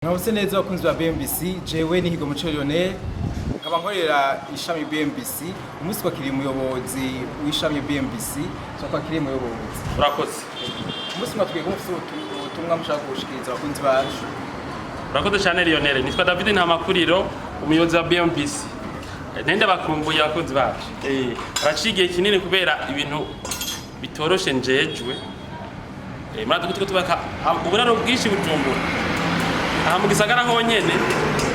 Mwaramutse neza abakunzi ba BMBC. Jewe ni Higo Muco Lionel, nkaba nkorera ishami BMBC. Umunsi twakiriye umuyobozi w'ishami BMBC. Twakiriye umuyobozi. Urakoze. Umunsi mwatubwiye ko mufite ubutumwa mushaka gushikiriza abakunzi bacu. Urakoze cyane, Lionel. Nitwa David Ntamakuriro, umuyobozi wa BMBC. Nende bakumbuye abakunzi bacu. Haraciye igihe kinini kubera ibintu bitoroshe njejwe. Murazi ko turiko tubaka uburaro bwinshi Bujumbura. Aha mu gisagara honyene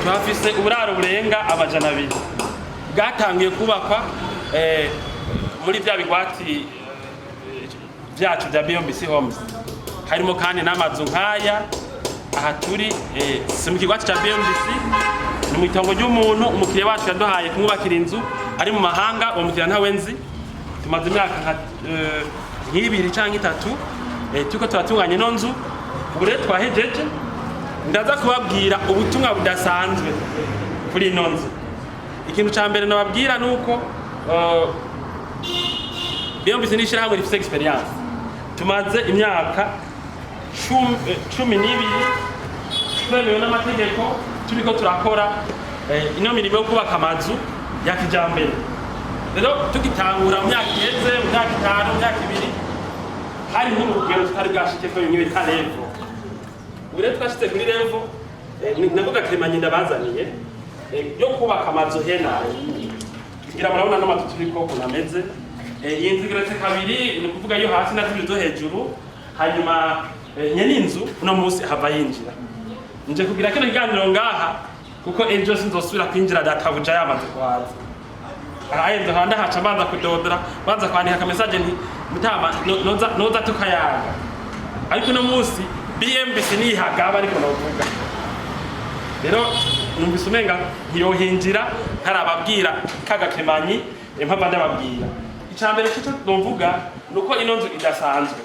tuhafise uburaro burenga 200 bwatangiye kubakwa muri vya bigwati vyacu vya BMBC Homes. Harimo kandi n'amazu nk'aya aha turi. Si mu kigwati ca BMBC, ni mu itongo ry'umuntu umukiriya wacu yaduhaye kumwubakira inzu ari mu mahanga. Uwo mukiriya ntawe nzi. Tumaze imyaka nk'ibiri canke itatu turiko turatunganya ino nzu. Ubu rero twahejeje. Ndaza kubabwira ubutumwa budasanzwe kuri ino nzu. Ikintu ca mbere nababwira ni uko BMBC ni ishirahamwe rifise expérience. Tumaze imyaka 12 twemewe n'amategeko, turiko turakora ino mirimo yo kubaka amazu ya kijambere. Rero tugitangura mu myaka iheze, mu myaka 5, mu myaka 2, hari nk'urugero tutari bwashikeko, bimwe bita level. Ubu rero twashitse kuri level, nako gakemanyi ndabazaniye, yo kubaka amazu henayo. Ngira murabona n'amazu turiko ukuntu ameze. Iyi nzu igeretse kabiri, ni ukuvuga yo hasi na zibiri zo hejuru. Hanyuma nyene inzu uno munsi hava yinjira. Nje kugira kino kiganiro ngaha kuko ejo sinzosubira kwinjira databuja yamaze kuhaza. Ahaye nzohora ndahaca mbanza kudodora, banza kwandika aka message nti: "Mutama, noza tukayaga." Ariko uno munsi BMBC nihagaba, ariko novuga rero numvise umenga ntiyohinjira ntarababwira kagakemanyi. Impamvu ndababwira, icya mbere cyo novuga ni uko ino nzu idasanzwe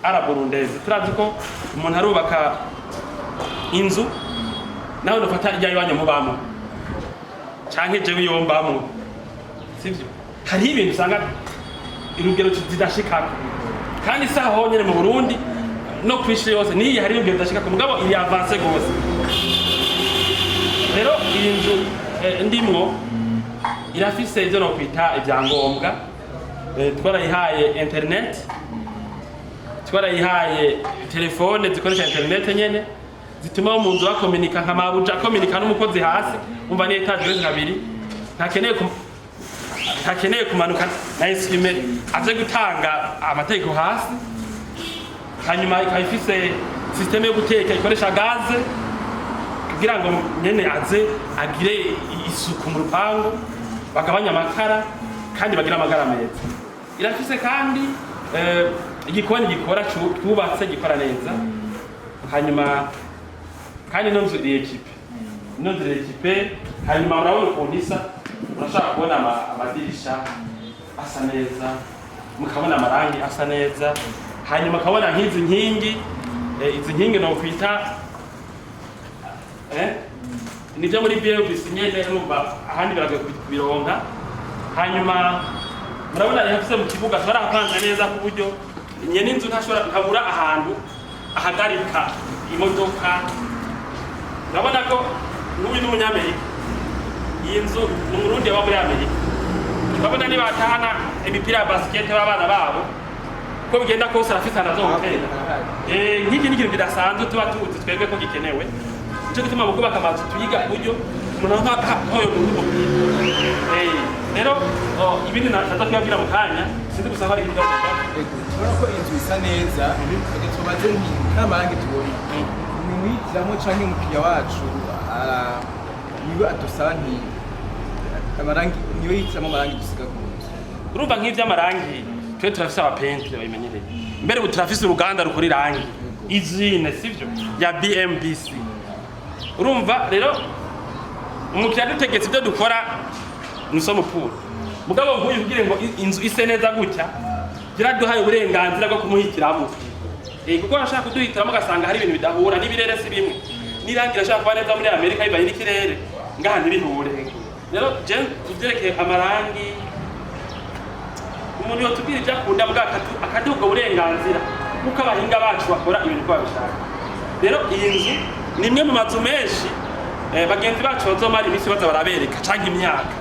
à la burundaise. Turazi ko umuntu arubaka inzu, nawe nufata ijya iwanyu mubamo canke jewe iyo mbamwo, sivyo? Hariho ibintu usanga urugero zidashikako, kandi si aho honyene mu Burundi, no kw'isi yose niyi hari urugero zidashikako, mugabo iri avancée gose. Rero iyi nzu ndimwo irafise ivyo nokwita ivyangombwa. Twarayihaye internet, twarayihaye telefone zikoresha internet nyene, zituma mu nzu bakominika nka mabuja akominika n'umukozi hasi. Umva, ni étage igeretse kabiri, ntakeneye kumanuka na esime aje gutanga amategeko hasi. Hanyuma ikaba ifise système yo guteka ikoresha gaze, kugira ngo nyene aze agire isuku mu rupangu, bagabanye amakara kandi bagire amagara meza. Irafise kandi igikoni gikora, twubatse gikora neza. Hanyuma kandi ino nzu iri équipée, ino nzu iri équipée. Hanyuma murabona ukuntu isa, murashobora kubona amadirisha asa neza, mukabona amarangi asa neza, hanyuma ukabona nk'izi nkingi, izi nkingi nokwita nibyo muri BMBC nyene, urumva ahandi biragoye kubironka. Hanyuma murabona ihafise mu kibuga twarahapanze neza, ku buryo nyene inzu ntashobora ntabura ahantu ahagarika imodoka. Urabona ko n'uyu n'umunyamerika, iyi nzu ni Umurundi aba muri Amerika. Urabona nibatahana imipira ya basket b'abana babo, uko bigenda kose arafise ahantu azohotera. Nk'iki ni ikintu kidasanzwe tuba tuzi twebwe ko gikenewe. Nico gituma mu kubaka amazu tuyiga ku buryo umuntu nkayo umupira. Rero ibindi naza kubabwira mu kanya. Sinzi gusa ko hari ibindi. Tubona ko inzu isa neza. Reka tubaze nti n'amarangi tubona ni mwitiramo canke umukiriya wacu niwe adusaba nti amarangi, niwe yitiramo amarangi dusiga ku nzu? Urumva, nk'ivy'amarangi twe turafise aba peintres babimenyereye. Mbere ubu turafise uruganda rukora irangi, usine, sivyo, ya BMBC. Urumva rero umukiriya dutegetse ibyo dukora, nous sommes pour. Mugabo nk'uyu, kugira ngo inzu ise neza gutya, byaraduhaye uburenganzira bwo kumuhitiramo, kuko arashaka kuduhitiramo ugasanga hari ibintu bidahura n'ibirere, si bimwe n'irangi irashaka kuba neza muri Amerika, bivanye n'ikirere ngaha ntibihure. Rero je ivyerekeye amarangi, umuntu yotubwira ibyo akunda mbwa akaduha ubwo burenganzira, kuko abahinga bacu bakora ibintu uko babishaka. Rero iyi nzu Ni imwe mu mazu menshi bagenzi bacu bazomara iminsi baza barabereka canke imyaka.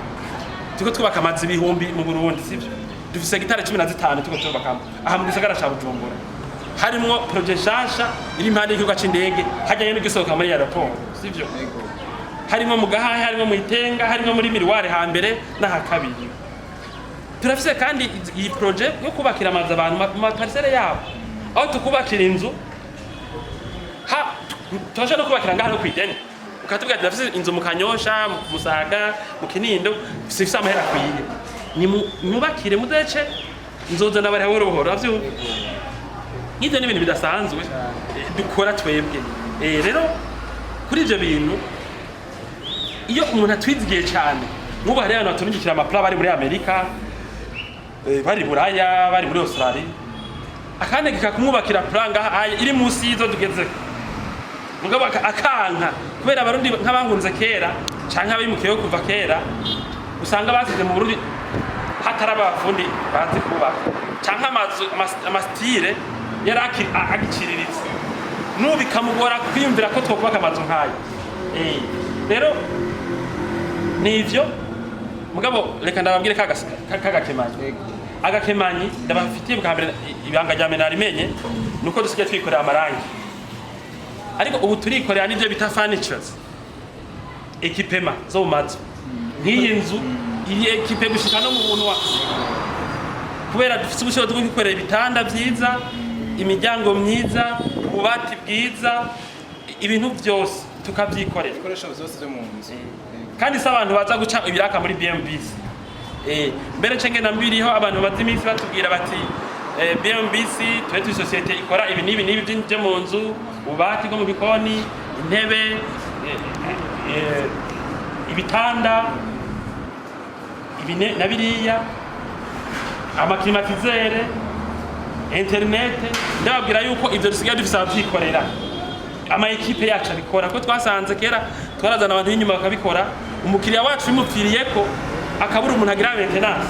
Turiko twubaka amazu ibihumbi mu Burundi, sivyo? Dufise hegitari 15 turiko twubakamo aha mu gisagara ca Bujumbura. Harimwo projet nshasha iri impande y'ikibuga c'indege, hajyanye n'igisohoka muri aéroport, sivyo? Yego. Harimo mu Gahahe, harimo mu Itenga, harimo muri Miriware hambere n'aha kabiri. Turafise kandi iyi projet yo kubakira amazu abantu mu ma parcelles yabo, aho tukubakira inzu ha turashobora no kubakira ngaha no kw'ideni, ukatubwira ati ndafise inzu mu Kanyosha, mu Musaga, mu Kinindo, sifise amahera akwiye, ni mwubakire mudece nzoza ndabariha buhoro buhoro. Uravyumva, nk'ivyo ni ibintu bidasanzwe dukora twebwe. Rero kuri ivyo bintu, iyo umuntu atwizigiye cyane, nk'ubu hariho abantu baturungikira ama plans bari muri Amerika, bari Buraya, bari muri Australia, akantegeka kumwubakira plan ngaha aye iri munsi y'izo tugezeko, mugabo akanka kubera Abarundi nk'abahunze kera canke abimukiyeho kuva kera, usanga basize mu Burundi hatari abafundi bazi kubaka, canke amazu ama styles yari agiciriritse, n'ubu bikamugora kwiyumvira ko twokubaka amazu nk'ayo. Rero nivyo, mugabo reka ndababwire kagakemanyi. Yego. Agakemanyi ndabafitiye bwa mbere, ibanga rya mbere narimenye, nuko dusigaye twikorera amarangi, ariko ubu turikorera n'ibyo bita furnitures, équipement zo mu mazu. Nk'iyi nzu iyi équipée gushika no mu bunwa, kubera dufite ubushobozi bwo kwikorera ibitanda vyiza, imiryango myiza, ububati bwiza, ibintu byose tukavyikorera. Ibikoresho byose byo mu nzu. Kandi si abantu baza guca ibiraka muri BMBC. Mbere cenge na mbiriho abantu bamaze iminsi batubwira bati BMBC twe turi société ikora ibi n'ibi n'ibi byo mu nzu, ububati bwo mu bikoni, intebe, ibitanda, ibi na biriya, ama climatiseurs, internet. Ndababwira yuko ivyo dusigaye dufise abavyikorera, ama équipes yacu abikora, ko twasanze kera twarazana abantu b'inyuma bakabikora, umukiriya wacu bimupfiriye ko akabura umuntu agira maintenance.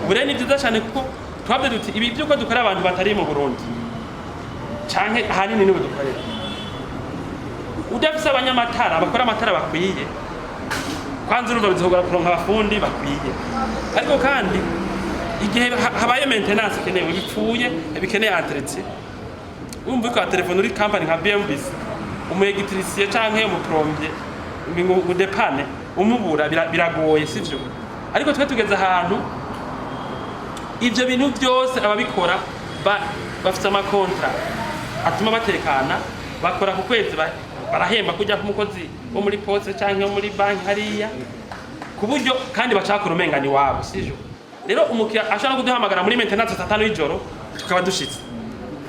Ubu rero ni byiza cyane, kuko twabye duti ibi by'uko dukorera abantu batari mu Burundi canke ahanini nibo dukorera. Udafise abanyamatara bakora amatara bakwiye, kwanza urumva bizogora kuronka abafundi bakwiye, ariko kandi igihe habaye maintenance ikenewe, bipfuye, bikeneye entretien, wumva ko telefone uri company nka BMBC, umu électricien canke umu plombier ngo udepane umubura biragoye, sivyo? Ariko twe tugeze ahantu ivyo bintu byose ababikora bafite ama contrats atuma batekana, bakora ku kwezi, barahemba kujya ku mukozi wo muri poste canke wo muri banki hariya, ku buryo kandi bacakora umenga ni wabo, sivyo? Rero umukiriya ashobora no kuduhamagara muri maintenance saa 5 y'ijoro tukaba dushitse.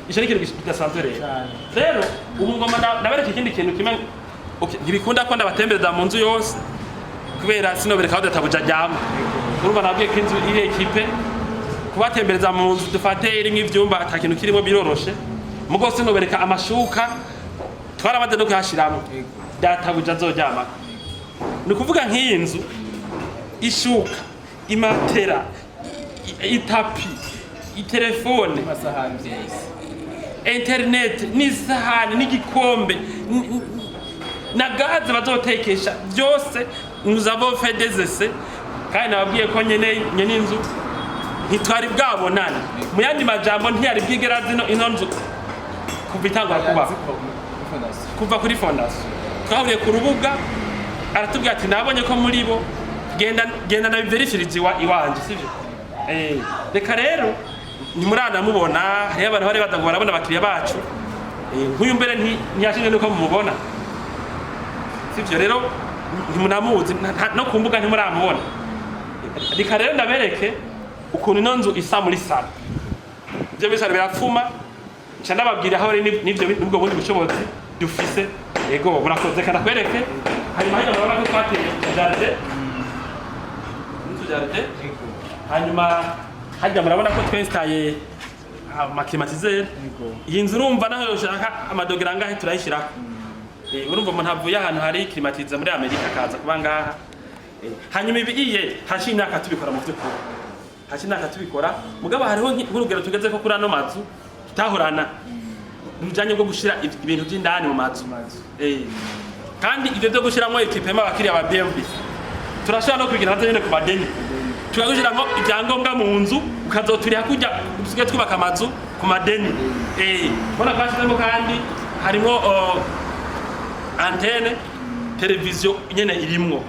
Ico ni ikintu kidasanzwe. Rero Cyane. rero ubu ngoma ndabereka ikindi kintu kimwe. Okay, ntibikunda ko ndabatembereza mu nzu yose, kubera sinobereka aho databuja aryama. Urumva nabwiye ko inzu iri équipée, kubatembereza mu nzu dufate irimwo ivyumba ata kintu kirimo biroroshe, mugo sinobereka amashuka twaramaze no kuyashiramwo Yego. databuja azoryamako. Ni ukuvuga nk'iyi nzu, ishuka, imatera, itapi, itelefone, amasahani byose, internet, n'isahani, n'igikombe, na gaz bazotekesha, byose nous avons fait des essais. Kandi nababwiye ko nyene inzu ntitwari bwabonane, mu yandi majambo ntiyari bwigera zino ino nzu kuva itangura kubaho. Yazi kuva kuri fondation. Kuva kuri fondation twahuriye ku rubuga, aratubwira ati nabonye ko muri bo, genda genda ndabiverifiriza iwanje, sivyo? Reka rero ntimuranamubona, hariyo abantu bari baza ngo barabona abakiriya bacu. Nk'uyu mbere ntiyashinje nuko mumubona, sivyo? Rero ntimunamuzi, no ku mbuga ntimuramubona. Reka rero ndabereke ukuntu ino nzu isa muri salon. Ivyo bisaro birapfuma, nca ndababwira aho rero n'ivyo n'ubwo bundi bushobozi dufise. Yego, murakoze. Reka ndakwereke. Hanyuma hino murabona ko twateye jardin, n'utu jardin. Yego. Hanyuma harya murabona ko twinstaye ama climatiseurs. Yego. Iyi nzu urumva naho yoshaka ama degrés angahe turayishirako. Urumva umuntu avuye ahantu hari climatisé muri Amerika akaza kuba ngaha. Hanyuma ibi iye hashi imyaka tubikora, mu by'ukuri hashi imyaka tubikora, mugabo hariho nk'urugero tugeze ko kuri ano mazu tutahorana. bujanye bwo gushira ibintu by'indani mu mazu. Mazu. Kandi ibyo byo gushyiramo équipement, abakiriya ba BMB turashobora no kubigira navyo nyene ku madeni, tukagushyiramo ibyangombwa mu nzu, ukazoturiha kujya dusigaye twubaka amazu ku madeni. Ubona ko hashyizemo kandi harimo antenne televiziyo nyene irimwo.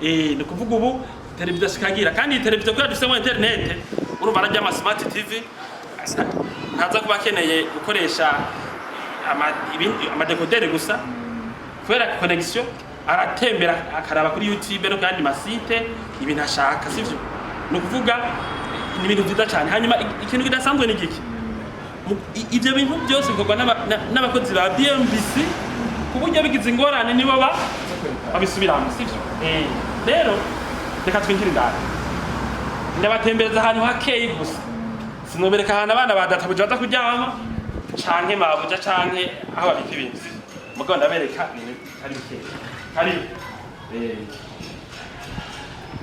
Ni kuvuga ubu televiziyo sikagira, kandi iyi televiziyo kubera dufisemo internet, urumva arajya ama smart TV, ntaza kuba akeneye gukoresha ama décodeur gusa, kubera connexion aratembera akaraba kuri YouTube no kandi ma site ibintu ashaka, sivyo? Ni ukuvuga ni ibintu byiza cyane. Hanyuma ikintu kidasanzwe ni giki? Ivyo bintu byose bikorwa n'abakozi ba BMBC, ku buryo bigize ingorane nibo ba babisubiramo, sivyo? Rero reka twinjire indani, ndabatembereza ahantu hakeyi gusa. Sinobereka ahantu abana ba databuja baza kuryama canke mabuja canke aho babika ibintu, sivyo? Mugabo ndabereka ibintu bitari bikeya. Karibu.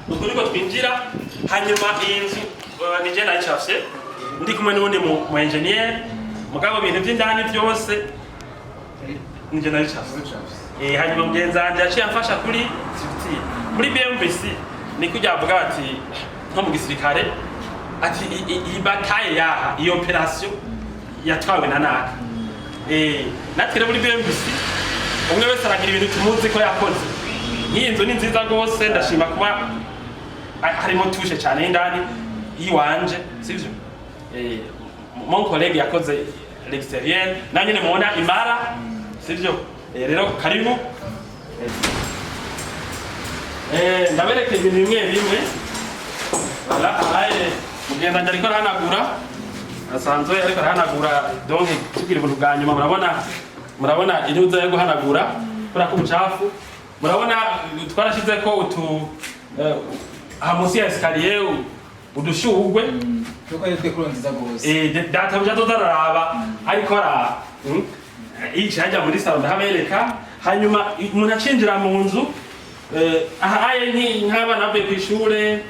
Uku niko twinjira. Hanyuma iyi nzu ni je nayicafye ndi kumwe n'uwundi mu engineer, mugabo ibintu vy'indani vyose ni je nayicafye. Hanyuma mugenzi wanje yaciye amfasha kuri structure. Muri BMBC ni kujya bavuga bati nko mu gisirikare ati iyi bataille yaha, iyi opération yatwawe na naka. Natwe rero muri BMBC umwe wese aragira ibintu tumuzi ko yakoze. Nk'iyi nzu ni nziza rwose, ndashima kuba harimo touche cyane y'indani yiwanje, sivyo? Mon collègue yakoze l'extérieur, nanjye mubona imara, sivyo? Rero karibu. Ndabereka ibintu bimwe bimwe. Voilà, ahaye mugenzi wanjye ariko arahanagura, asanzwe ariko arahanagura. Donc tugira ibintu bwa nyuma, murabona inuza yo guhanagura kubera ko ubucafu, murabona twarashize ko utu aha munsi ya escalier udushurwe. Kuko ari décor nziza gose. Databuja azoza araraba ariko ara yicaye ajya muri salon, ndahabereka. Hanyuma umuntu acinjira mu nzu, aha aye nk'abana bavuye kw'ishure,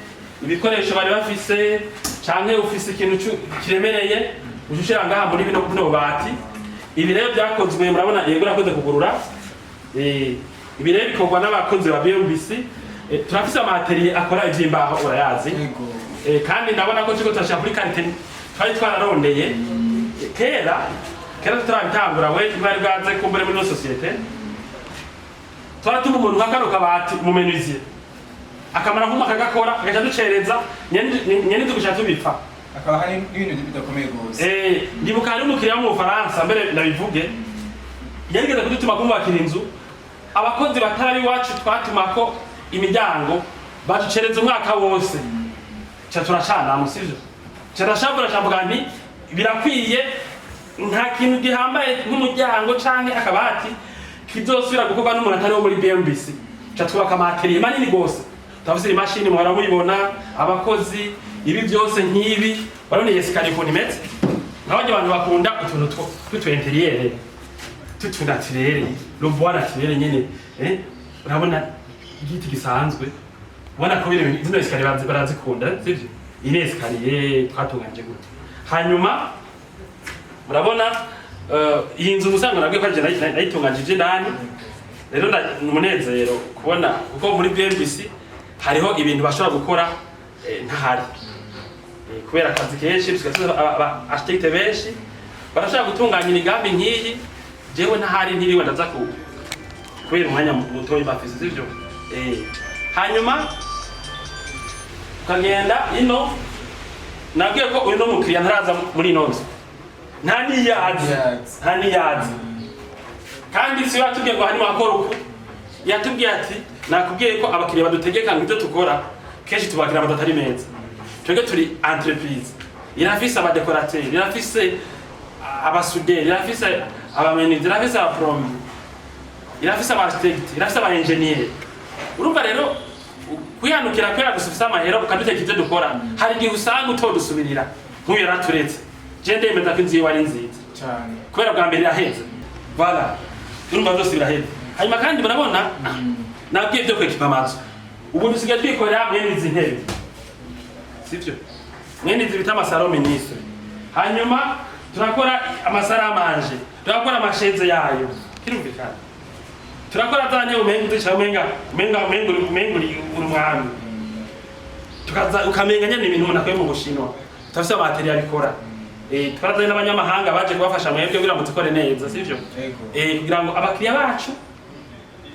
ibikoresho bari bafise, canke ufise ikintu kiremereye, uca ushira ngaha muri bino bubati. Ibi rero byakozwe, murabona, yego urakoze kugurura. Ibi rero bikorwa n'abakozi ba BMBC. Turafise ama atelier akora ivy'imbaho, urayazi. Yego. Kandi ndabona ko turiko turashika kuri qualité twari twararondeye. Kera kera tutarabitangura, we ntibari bwaze kumbure muri ino société, twaratuma umuntu nka kano kabati mu menuisier akamara nk'umwaka agakora, agaca ducereza nyene inzu guca tubipfa. Akaba hari n'ibintu bidakomeye gose. Ndibuka hari umukiriya wo mu Bufaransa, mbere ndabivuge, yarigeze kudutuma kumubakira inzu. Abakozi batari iwacu twatumako imiryango baducereza umwaka wose, ca turacana, sivyo? Ca ndashavura, cavuga nti birakwiye, nta kintu gihambaye nk'umuryango canke akabati kizosubira gukorwa n'umuntu atari wo muri BMBC. Ca twubaka ama atelier manini gose, turafise imashini muhora muyibona, abakozi, ibi byose nk'ibi. Urabona iyi escalier ukuntu imeze, nk'abarya abantu bakunda utuntu tw'utu intérieur tutu naturel, le bois naturel nyene. Urabona igiti gisanzwe, ubona ko bino zino escalier barazikunda, sivyo? Iyi ni escalier twatunganyije gute. Hanyuma murabona iyi nzu ubusanzwe nabwiye ko ari je nayitunganyije indani. Rero ni umunezero kubona kuko muri BMBC hariho ibintu bashobora gukora ntahari. Kubera akazi kenshi dusigaye tuzi aba architecte benshi barashobora gutunganya imigambi nk'iyi jewe ntahari, ntiriwe ndaza ku kubera umwanya mutoyi bafise, sivyo? Hanyuma ukagenda ino, nabwiye ko uyu no mukiriya ntaraza muri ino nzu, nta niyazi. Niyazi. Nta niyazi, kandi si we yatubwiye ngo harimo akora uku. Yatubwiye ati nakubwiye ko abakiriya badutegeka ngo ibyo tukora kenshi tubakira amazu atari meza. Twebwe turi entreprise irafise aba décorateur, irafise aba soudeur, irafise aba menuisier, irafise aba plombier, irafise aba architecte, irafise aba ingénieur. Urumva rero kwihanukira kubera gusa ufise amahera ukaduteka ibyo dukora, hari igihe usanga utodusubirira. Nk'uyu yaraturetse, je ndemeza ko inzu yiwe ari nziza cyane. Kubera bwa mbere iraheze, voilà, urumva byose biraheze. Hanyuma kandi murabona nabwiye byo kwekipa amazu, ubu dusigaye twikorera mwene izi ntebe, sivyo? Mwene izi bita ama salon ministre. Hanyuma turakora ama salle à manger. Turakora ama chaises yayo, kirumvikana. Turakora za ntebe umenga uzicara umenga uri umwami, tukaza ukamenga nyene ibintu umuntu akuye mu Bushinwa. Turafise ama ateliers abikora. Twarazanye n'abanyamahanga baje kubafasha mwebwe kugira ngo zikore neza, sivyo? Yego. Kugira ngo abakiriya bacu,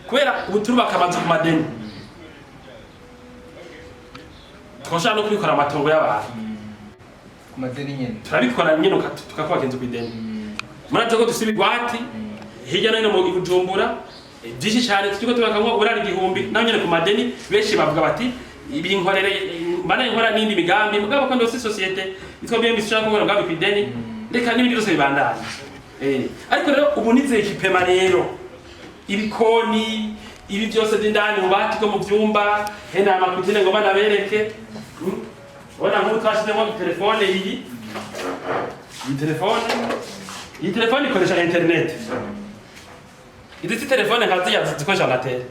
kubera ubu turubaka amazu ku madeni, twoshobora no kubikora amatongo y'abantu. Ku madeni nyene. Turabikora nyene, tukakubaka inzu kw'ideni. Murazi ko dufise ibigwati hirya no hino mu Bujumbura, byinshi cyane, turiko tubakamwo urara 1000 naho nyene ku madeni. Benshi bavuga bati ibinkorere mbana nkora n'indi migambi, mugabo ko ndose société yitwa BMBC ishaka gukora umugambi kw'ideni, reka n'ibindi byose bibandanye. Ariko rero ubu nize équipement rero, ibikoni, ibi byose by'indani, ububati bwo mu byumba, hena ama cuisine ngo banabereke. Ubona nk'ubu twashizemo telefone, iyi telefone ikoresha internet. Izi si telefone nka ziriya zikoresha Onatel.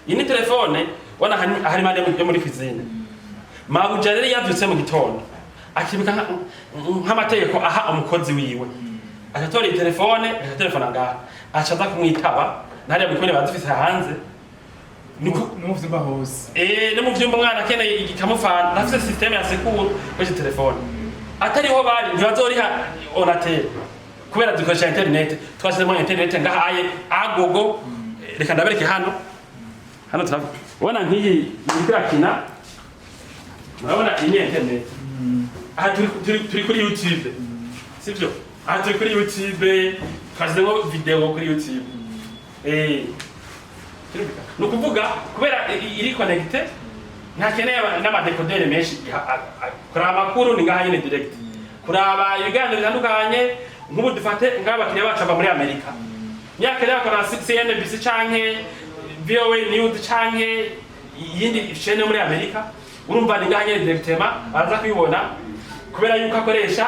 Iyi ni telefone ubona hari impande yo muri cuisine. Mabuja rero yavyutse mu gitondo akibuka nk'amategeko aha umukozi wiwe, agatora iyi telefone, agatelefona ngaha, aca aza kumwitaba nariya mukone bazifise hanze. No mu vyumba hose. No mu vyumba umwana akeneye ikamufana, ndafise système ya secours kuri telefone. Atariho bari ntibazoriha Onatel kubera dukoresha internet. Twashizemo internet ngahaye agogo. Reka ndabereke hano. Hano turavuga, ubona nk'iyi iriko irakina, murabona iyi ni internet. Aha turi kuri YouTube, sivyo? Aha turi kuri YouTube, twashizemo video kuri YouTube. Kirumvikana. Ni ukuvuga kubera iri connecté, ntakeneye n'ama décodeurs menshi. Kuraba amakuru ni ngaha nyine direct, kuraba ibiganiro bitandukanye. Nk'ubu dufate nk'abakiriya bacu bava muri Amerika, myaka rero bakora CNBC canke VOA News canke iyindi chaîne yo muri Amerika, urumva ni ngaha nyine directement baraza kubibona kubera yuko akoresha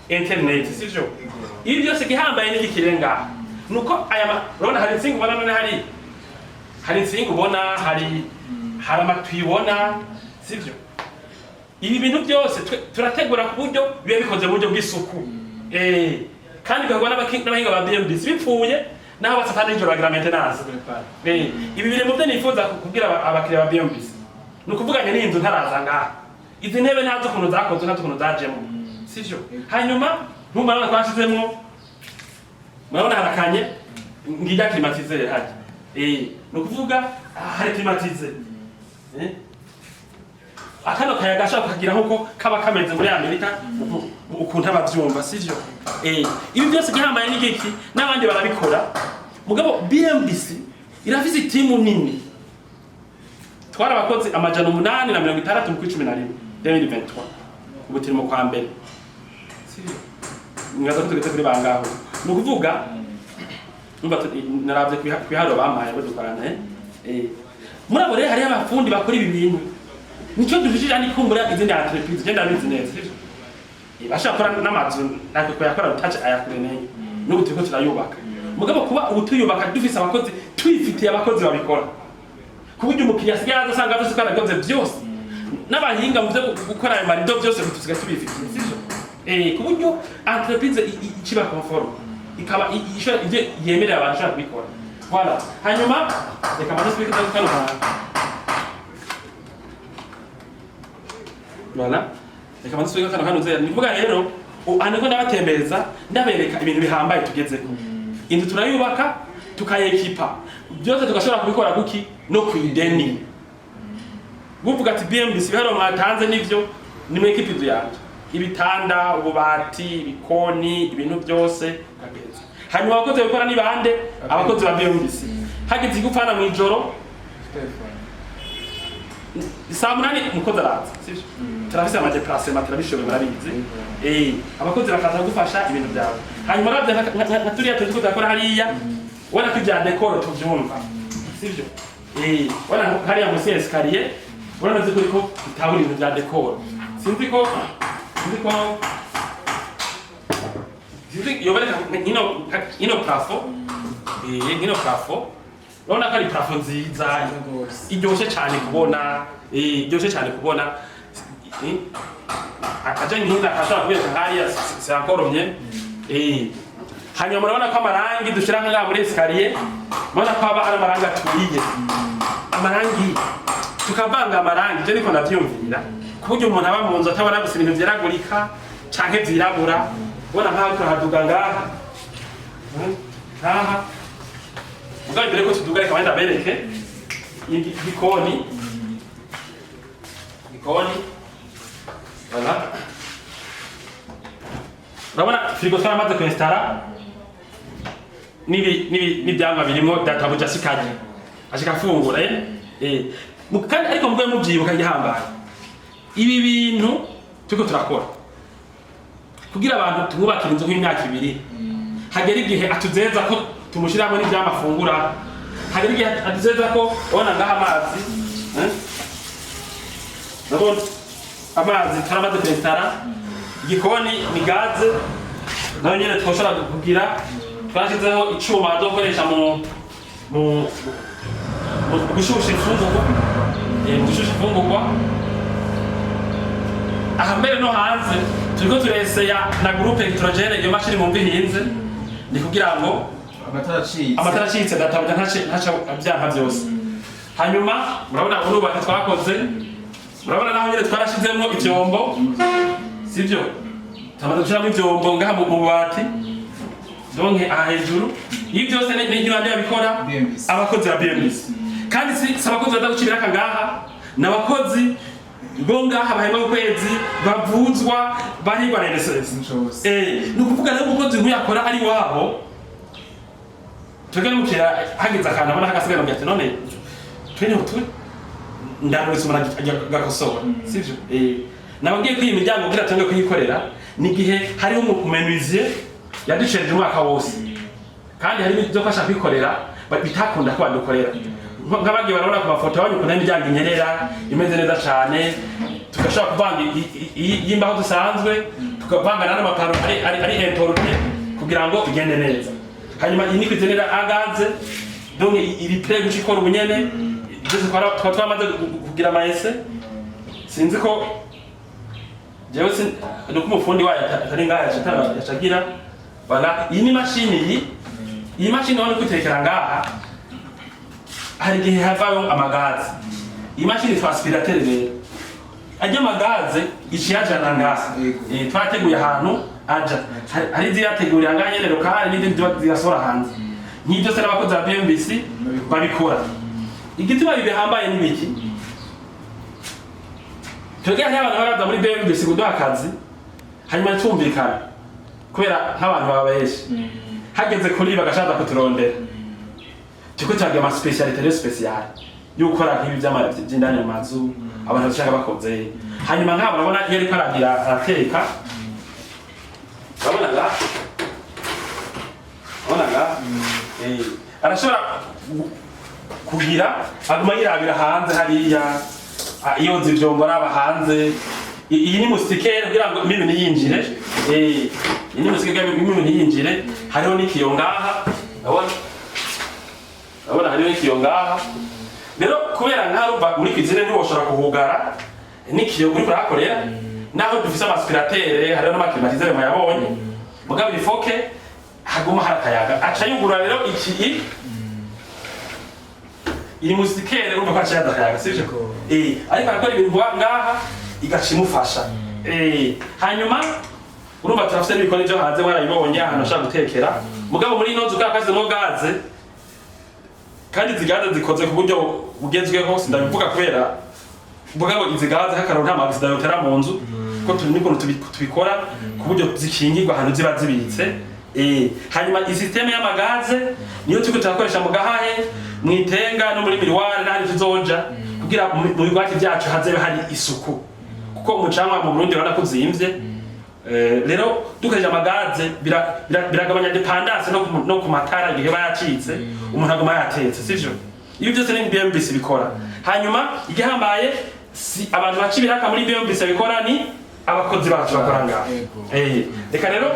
internet, sivyo? Ibi byose gihambaye n'igikire ngaha nuko aya urabona hari insinga ubona, none hari insinga ubona, hari amatwi ubona, sivyo? Ibi bintu byose turategura ku buryo biba bikoze mu buryo bw'isuku, kandi bikorwa n'abahinga ba BMBC. Bipfuye naho basata nijoro bagira maintenance. Ibi biri mu byo nifuza kubwira abakiriya ba BMBC. Ni ukuvuganya n'inzu ntaraza ngaha, izi ntebe ntazi ukuntu zakozwe, ntazi ukuntu zajemo, sivyo? Hanyuma ntumara twashizemwo, murabona harakanye, ngijya climatiseur hajya. Ni ukuvuga hari climatiseur. Akano kayaga ashaka kukagira nkuko kaba kameze muri Amerika, ukuntu abavyumva, sivyo? Ibi byose gihambaye n'igiki, n'abandi barabikora, mugabo BMBC irafise itimu nini. Twari abakozi 860 mu kwi 11 2023, ubu turi mu kwa mbere, sivyo? Mwaza ko tugeze kuri bangaho. Ni ukuvuga numva naravye ku biharuro bampaye bo dukorana. Muri abo rero hariho abafundi bakora ibi bintu, nico dushishije ni kumbura izindi entreprise genda bizi neza, sivyo? Bashaka gukora n'amazu natwe kuyakora utace ayakure nenye, n'ubu turiko turayubaka. Mugabo kuba ubu tuyubaka dufise abakozi, twifitiye abakozi babikora, ku buryo umukiriya asigaye aza asanga afise uko yabikoze byose, n'abahinga mu byo gukora ayo marido byose tusigaye tubifitiye, sivyo? Ku buryo entreprise ikiba conforme, ikaba ishobora ibyo yemerera abantu ishobora kubikora. Voilà. Hanyuma reka maze subike kano kantu. Voilà, reka maze subike kano kantu. Ni kuvuga rero aha niko ndabatembereza, ndabereka ibintu bihambaye tugezeko. Inzu turayubaka, tukayekipa byose, tugashobora kubikora kuki no kw'ideni. Buvuga ati BMBC ibiharuro mwatanze nivyo, ni mwekipa inzu yanje, ibitanda, ububati, ibikoni, ibintu byose ukageza. Hanyuma abakozi babikora ni bande? Abakozi ba BMBC. Hagize igupfana mw'ijoro, Telefone. saa 8 umukozi araza, sivyo? Turafise ama déplacements, turabishoboye, murabizi. Abakozi bakaza kugufasha ibintu byawe. Hanyuma uravye nka turiya tuzi ko turakora hariya, ubona ko ibya décor tuvyumva, sivyo? Ubona hariya munsi ya escalier, urabona ko uriko utabura ibintu bya décor. Sinzi yobereka nkino plafond, nkino plafond, urabona ko ari plafond nziza. Rwose. Iryoshe cyane kubona, iryoshe cyane kubona. Akaja nkina akashobora kubereka hariya, c'est encore mieux. Hanyuma murabona ko amarangi dushira ngaha muri escalier, murabona ko aba ari amarangi aturiye, amarangi tukavanga amarangi. Je niko ndavyumvira, ku buryo umuntu aba mu nzu atabona gusa ibintu vyeragurika canke vyirabura. Ubona nkaho turahaduga ngaha. Ngaha mugabo imbere ko tuduga, reka wenda bereke igikoni. Igikoni, voilà, urabona frigo twaramaze kuinstara n'ivyamwa birimo. Databuja ashikanye ashika afungura, eh eh. Kandi ariko mugwe muvyibuka, igihambaye, ibi bintu turiko turakora kugira abantu tumwubakira inzu nk'imyaka 2, hagera igihe atuzeza ko tumushyiramo n'ivyamwa afungura, hagera igihe atuzeza ko ubona ngaha amazi, eh? Ndabona amazi twaramaze kuinstara. Igikoni ni gaze nayo nyene twoshobora kugira, twashyizeho icuma bazokoresha mu gushusha imfungurwa, mu gushusha imfungurwa. Aha mbere no hanze turiko tureseya na groupe électrogène, iyo mashini mumva ihinze, ni kugira ngo amatara acitse. Amatara acitse, databuja ntace vyanka vyose. Hanyuma murabona urubati twakoze, murabona naho nyene twarashizemwo ivyombo, sivyo? Tumaze gushiramo ivyombo ngaha mu bubati, donc aha hejuru ibi byose ni bande babikora? BMBC. Abakozi ba BMBC. Kandi si abakozi baza guca ibiraka ngaha, ni abakozi bo ngaha bahembwa ku kwezi, bavuzwa, bahigwa na NSS. Cose. Ni ukuvuga rero umukozi nk'uyu akora ari iwabo, twebwe n'umukiriya hagize akantu abona hagasigaye, ati none twe niho turi, ndaruretse umuntu ajya gakosora, sivyo? Nababwiye ko iyi miryango kugira tubange kuyikorera ni igihe hariho umumenuisier yadushereje umwaka wose, kandi hari ibyo ko ashaka kwikorera bitakunda ko badukorera. Nk'abagiye barabona ku mafoto, babonye ukuntu imiryango inyerera imeze neza cyane, tugashobora kuvanga y'imbaho dusanzwe, tukavanga n'amaparo ari importé kugira ngo bigende neza. Hanyuma iyi ni cuisine à gaz, donc iri prêt guca ikora ubunyene. Byose twaba twamaze kugira ama essais. Sinzi ko jewe nuko umufundi wayo atari ngaha yacagira. Voilà, iyi ni mashini, iyi mashini ubona kwitekera ngaha, hari igihe havayo amagaze. Iyi mashini yitwa aspirateur. Rero ajya amagaze iciyajana ngaha. Yego. Twateguye ahantu aja. Hari iziyategurira ngaha nyene locale, n'izindi ziba ziyasohora hanze. Nk'ibyo byose n'abakozi ba BMBC babikora. Igituma ibi bihambaye ni biki? Twebwe hariho abantu baraza muri BMBC kuduha akazi, hanyuma tumvikana kubera nk'abantu baba benshi, hageze kuri bagashaka kuturondera, turiko turagira ama spécialité rero spéciale yo gukora nk'ibi vy'indani mu mazu, abantu bashaka bakoze. Hanyuma nk'aba urabona iyo ariko aragira arateka, urabona ngaha, urabona ngaha, arashobora kugira aguma yirabira hanze hariya, yoza ivyombo araba hanze. Iyi ni moustiquaire kugira ngo imibu ntiyinjire. Iyi ni moustiquaire kugira ngo imibu ntiyinjire. Hariho n'ikiyo ngaha, urabona, urabona hariho n'ikiyo ngaha. Rero kubera nkaho urumva muri cuisine ntiwoshobora kuhugara n'ikiyo uriko urahakorera, naho dufise ama aspirateur, hariho n'ama climatiseur mwayabonye, mugabo il faut que haguma hari akayaga. Aca yugura rero iki iyi moustiquaire, urumva ko aca yaza akayaga, sivyo? Ariko arakora ibintu ngaha igaca imufasha. Hanyuma urumva turafise n'ibikoni vyo hanze, mwarabibonye ahantu ashobora gutekera. Mugabo muri ino nzu kubera ko hashyizemo gaze, kandi izi gaze zikoze ku buryo bugezweho, sindabivuga kubera, mugabo izi gaze nk'akararo nta ma accident yotera mu nzu, ko turi n'ukuntu tubikora ku buryo zikingirwa ahantu ziba zibitse. Hanyuma iyi système y'amagaze niyo turiko turakoresha mu Gahahe, mu Itenga no muri Miroir n'ahandi tuzoja, kugira mu bigwati vyacu hazabe hari isuku, kuko umucanwa mu Burundi urabona ko uzimvye. Rero dukoresheje amagaze biragabanya dépendance no ku matara igihe bayacitse, umuntu aguma yatetse, sivyo? Ibi byose ni BMBC bikora. Hanyuma igihambaye si abantu baca ibiraka muri BMBC bikora, ni abakozi bacu bakora ngaho. Yego. Reka rero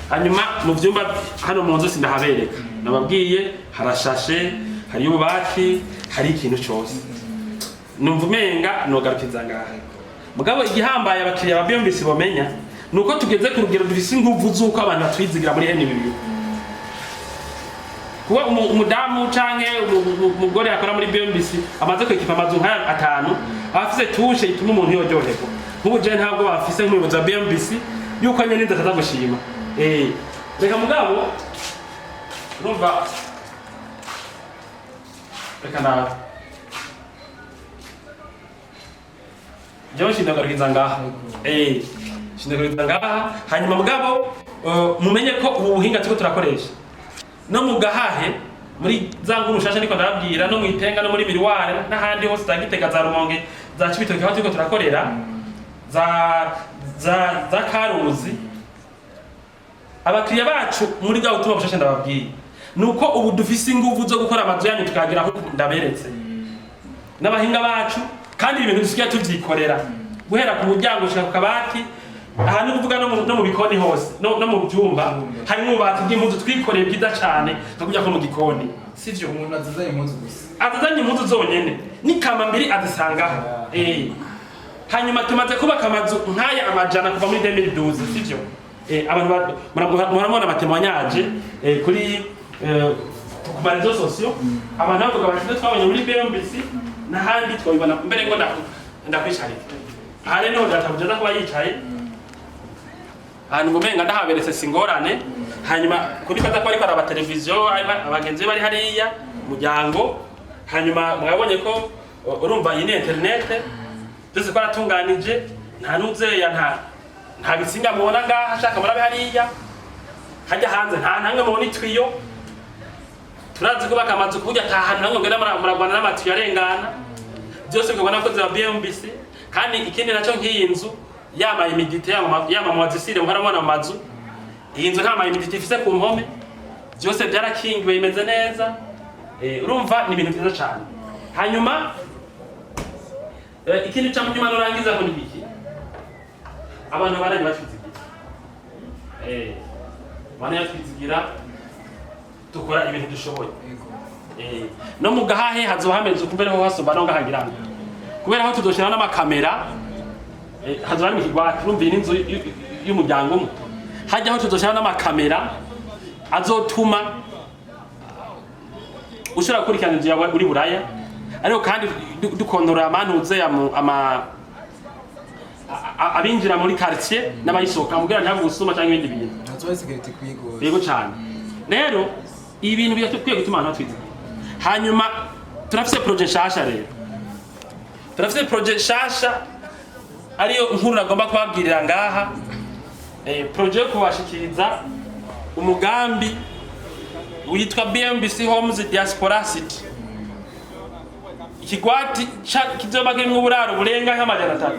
hanyuma mu vyumba hano mu nzu sindahabereka, nababwiye harashashe, hari ububati, hari ikintu cose. Numva umenga nogarukiza ngaha, mugabo igihambaye abakiriya ba BMBC bomenya nuko tugeze ku rugero dufise inguvu z'uko abantu batwizigira muri hene ibi. Kuba umudamu canke umugore akora muri BMBC amaze kwekipa amazu nk'aya atanu, aba afise touche ituma umuntu yoryoherwa. Nk'ubu je ntabwo bafise nk'umuyobozi wa BMBC yuko nyene inzu ataza gushima. Reka mugabo urumva, reka nawe jewe nshindagarukiriza ngaha. Nshindagarukiriza ngaha. Hanyuma mugabo mumenye ko ubu buhinga turiko turakoresha no mu Gahahe, muri za nkuru nshasha niko ndababwira, no mu Itenga, no muri Miriware n'ahandi hose, za Gitega, za Rumonge, za Cibitoke, aho turiko turakorera, za Karuzi. Abakiriya bacu muri bwa butumwa bushasha ndababwiye nuko ubu dufise inguvu zo gukora amazu yanyu tukagera aho ndaberetse n'abahinga bacu, kandi ibintu dusigaye tuvyikorera guhera ku muryango gushika ku kabati. Aha ni kuvuga no mu bikoni hose, no mu byumba harimo ububati bw'impuzu twikoreye bwiza cane, nka kurya ko mu gikoni, sivyo? Umuntu azazanye impuzu gusa. Azazanye impuzu zonyene n'ikama mbiri azisangaho. Hanyuma tumaze kubaka amazu nk'aya amajana kuva muri 2012, sivyo? Abantu murabona ama témoignages kuri ku ma réseaux sociaux, abantu bavuga bati ibyo twabonye muri BMBC n'ahandi twabibona. Mbere ngo ndakwicarika aha rero, niho databuja aza kuba yicaye ahantu ngo ndahaberetse singorane. Hanyuma kuri kaza ko ariko araba televiziyo, abagenzi be bari hariya, umuryango. Hanyuma mwabonye ko urumva iyi ni internet, byose twaratunganije, nta nuzeya, nta bitsinga mubona ngaha. Ashaka murabe hariya hajya hanze, nta ntamwe mubona itwiyo. Turazi kubaka amazu ku buryo ata hantu hamwe mugenda muragwana n'amatiyo arengana. Byose bikorwa n'abakozi ba BMBC. Kandi ikindi nacyo, nk'iyi nzu yama humidité, yama moisissure muhora mubona mu mazu, iyi nzu nta ma humidité ifise ku mpome, byose byarakingiwe, bimeze neza. Urumva ni ibintu byiza cyane. Hanyuma ikindi ca munyuma nurangiza ko ni biki, abantu baranye batwizigira, abantu batwizigira, dukora ibintu dushoboye. No mu Gahahe hazoba hameze uko, mbere ho hasumba no ngahagira ngo kubera aho tuzoshira n'amakamera. Hazoba hari mu kigwati. Urumva iyi ni inzu y'umuryango umwe, hajya aho tuzoshira n'amakamera azotuma ushobora gukurikirana inzu yawe uri Buraya, ariko kandi dukontorora amantuze ya ama abinjira muri quartier n'abayisohoka, mubwira ntihabe ubusuma cyangwa ibindi bintu. Hazoba sécurité ikwiye gose. Yego cyane. Rero ibintu birakwiye gutuma abantu batwizigira. Hanyuma turafise projet nshasha rero, turafise projet nshasha ariyo nkuru nagomba kubabwirira ngaha. Projet yo kubashikiriza umugambi witwa BMBC Homes Diaspora City, ikigwati kizoba kirimwo uburaro burenga nk'amajana 3,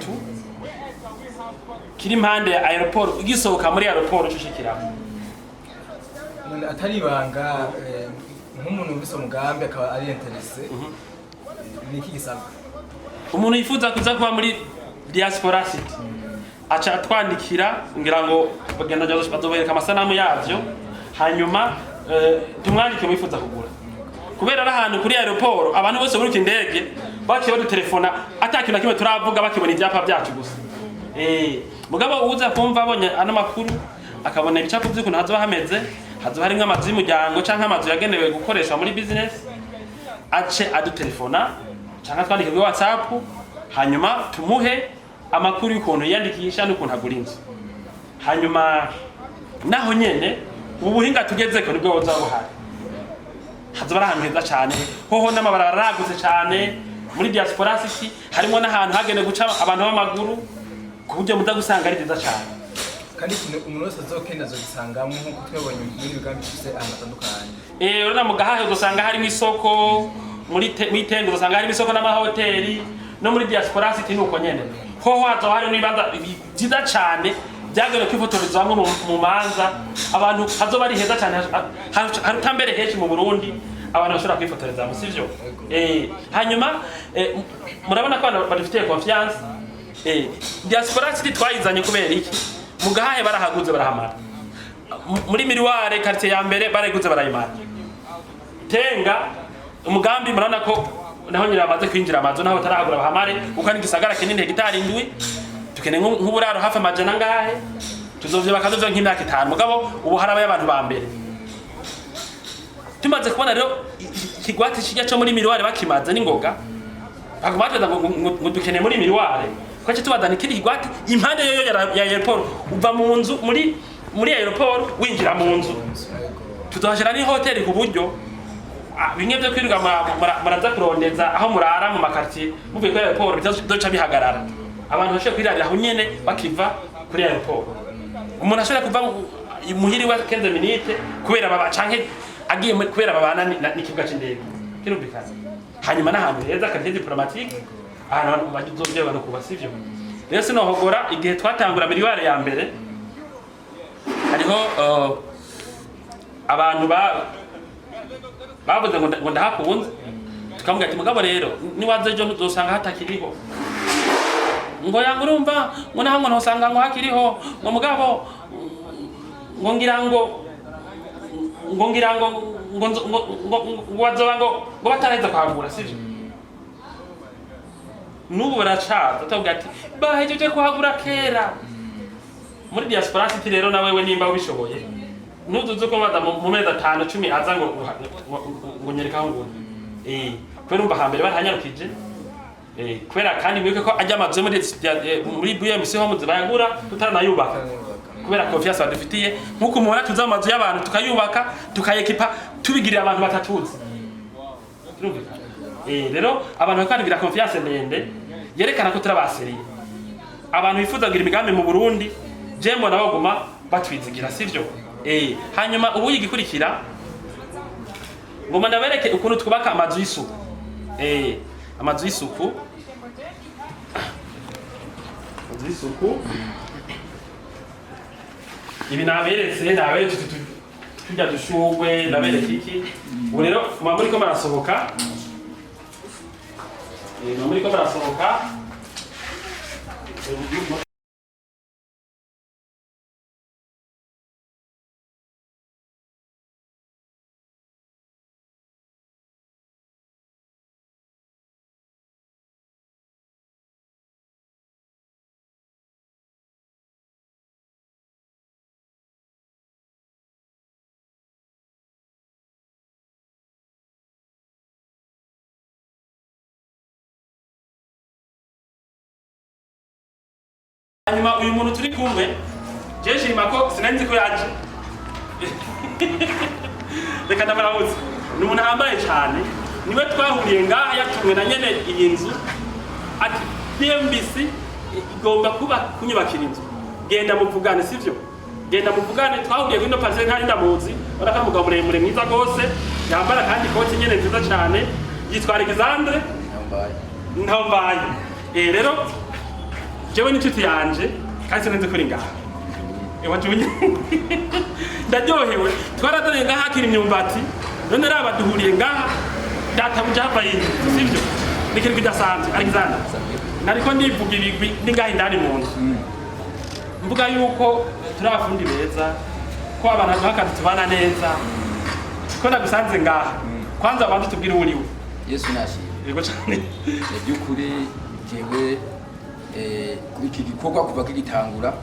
kiri impande ya aéroport, ugisohoka muri aéroport ucushikiraho. None atari ibanga, nk'umuntu wumvise umugambi akaba ari intéressé, ni iki gisabwa? Umuntu yifuza kuza kuba muri Diaspora City aca atwandikira, ngira ngo bagenda bazobereka amasanamu yavyo. Hanyuma tumwandike wifuza kugura, kubera ari ahantu kuri aéroport abantu bose buruka indege baciye badutelefona, ata kintu na kimwe turavuga, bakibona ivyapa byacu gusa. Mugabo uza kumva abonye ano makuru, akabona ibicapo vy'ukuntu hazoba hameze, hazoba harimwo amazu y'umuryango canke amazu yagenewe gukoreshwa muri business, ace adutelefona canke atwandike kuri WhatsApp, hanyuma tumuhe amakuru y'ukuntu yiyandikisha n'ukuntu agura inzu. Hanyuma naho nyene ubu buhinga tugezeko nibwo buzoba buhari, hazoba ari ahantu heza cane hoho, n'amabarabara aragutse cane. Muri Diaspora City harimo n'ahantu hagenewe guca abantu b'amaguru, ku buryo muza gusanga ari byiza cane. Kandi ikintu umuntu wese azokenera azogisangamo, nk'uko twabonye muri migambi dufise ahantu hatandukanye. Urabona mu Gahahe uzosanga harimo isoko, muri Tengo uzosanga harimo isoko n'amahoteli, no muri Diaspora City nuko nyene. Hoho hazoba harimo ibibanza byiza cane byagenewe kwifotorezamwo mu manza abantu, hazoba ari heza cane, haruta mbere henshi mu Burundi abantu bashobora kwifotorezamo, sivyo? Hanyuma murabona ko abantu badufitiye confiance. Diaspora City twayizanye kubera iki? Mu Gahahe barahaguze barahamara, muri Miriware quartier ya mbere barayiguze barayimara, Tenga umugambi murabona ko naho nyine bamaze kwinjira amazu, naho batarahagura bahamare, kuko ni igisagara kinini, hegitari 7, dukeneye nk'uburaro hafi amajana angahe. Tuzovyo bakazovyo nk'imyaka 5, mugabo ubu harabaye abantu ba mbere. Tumaze kubona rero ikigwati kijya cyo muri Miroir bakimaze n'ingoga, baguma batweza ngo dukeneye muri Miroir, twace tubazana ikindi kigwati impande yoyo ya aéroport. Uva mu nzu muri aéroport winjira mu nzu, tuzohashira ni hoteli ku buryo bimwe byo kwirirwa muraza kurondeza aho murara mu makartier muvuye kuri aéroport bizoca bihagarara. Abantu bashobora kwirarira aho nyene bakiva kuri aéroport. Umuntu ashobora kuva muhiri wa 15 minutes kubera baba canke agiye kubera babana n'ikibuga c'indege, kirumvikana. Hanyuma n'ahantu heza, quartier diplomatique, ahantu abantu bazovyoba no kuba, sivyo? Rero sinohogora, igihe twatangura Miroir ya mbere, hariho abantu bavuze ngo ndahakunze. Tukamubwira ati: "Mugabo rero niwaza ejo ntuzosanga hatakiriho." Ngo yanga, urumva ngo naho ngo ntosanga ngo hakiriho, ngo mugabo ngo ngira ngo ngo bazoba ngo bataraheza kwagura, sivyo? N'ubu baracaza tuvuga ati bahejeje kuhagura kera muri Diaspora City. Rero na wewe nimba ubishoboye, ntuzuze ko baza mu mezi 5, 10 aza ngo nyereka aho nguni. Kubera umva hambere barahanyarukije. Kubera kandi mwibuke ko ajya amazu yo muri BMC Homes bayagura tutaranayubaka, kubera confiance badufitiye. Nk'uko mubona tuza mu mazu y'abantu tukayubaka, tukayekipa, tubigirira abantu batatuzi, turumvikana. Rero abantu bakatugira confiance ndende yerekana ko turabaseriye. Abantu bifuza kugira imigambi mu Burundi, je mbona baguma batwizigira, sivyo? Hanyuma ubu igikurikira, ngoma ndabereke ukuntu twubaka amazu y'isuku. Amazu y'isuku, amazu y'isuku, ibi naberetse turya dushurwe, ndabereke iki. Ubu rero muba muriko murasohoka. Muba muriko murasohoka. Hanyuma uyu muntu turi kumwe, je shima ko sinari ko yaje, reka ndamurabuze. Ni umuntu ahambaye cyane, niwe twahuriye ngaha, yatumwe na nyene iyi nzu, ati: "BMBC igomba kuba kunyubakira inzu, genda muvugane." Sivyo? Genda muvugane. Twahuriye kuri ino parcelle ntari ndamuzi. Urabona ko ari umugabo muremure mwiza rwose, yambara kandi ikoti nyene nziza cyane, yitwa Alexandre. Yambaye. Ntambaye. Rero jewe n'inshuti yanje, kandi sinzi kuri ngaha iwacu, ndaryohewe. Twaradaniye ngaha hakiri imyumbati, none raba duhuriye ngaha, databuja hava yinzu, sivyo? Ni ikintu kidasanzwe. Alexander, nariko ndivuga ibigwi ndi ngaha indani mu nzu, mvuga yuko turi abafundi beza, ko abantu duha akazi tubana neza, ko nagusanze ngaha. Kwanza abanza tubwire uwo uriwe. Yesu nashimwe. Yego cyane. Mu by'ukuri jewe iki gikorwa kuva kigitangura,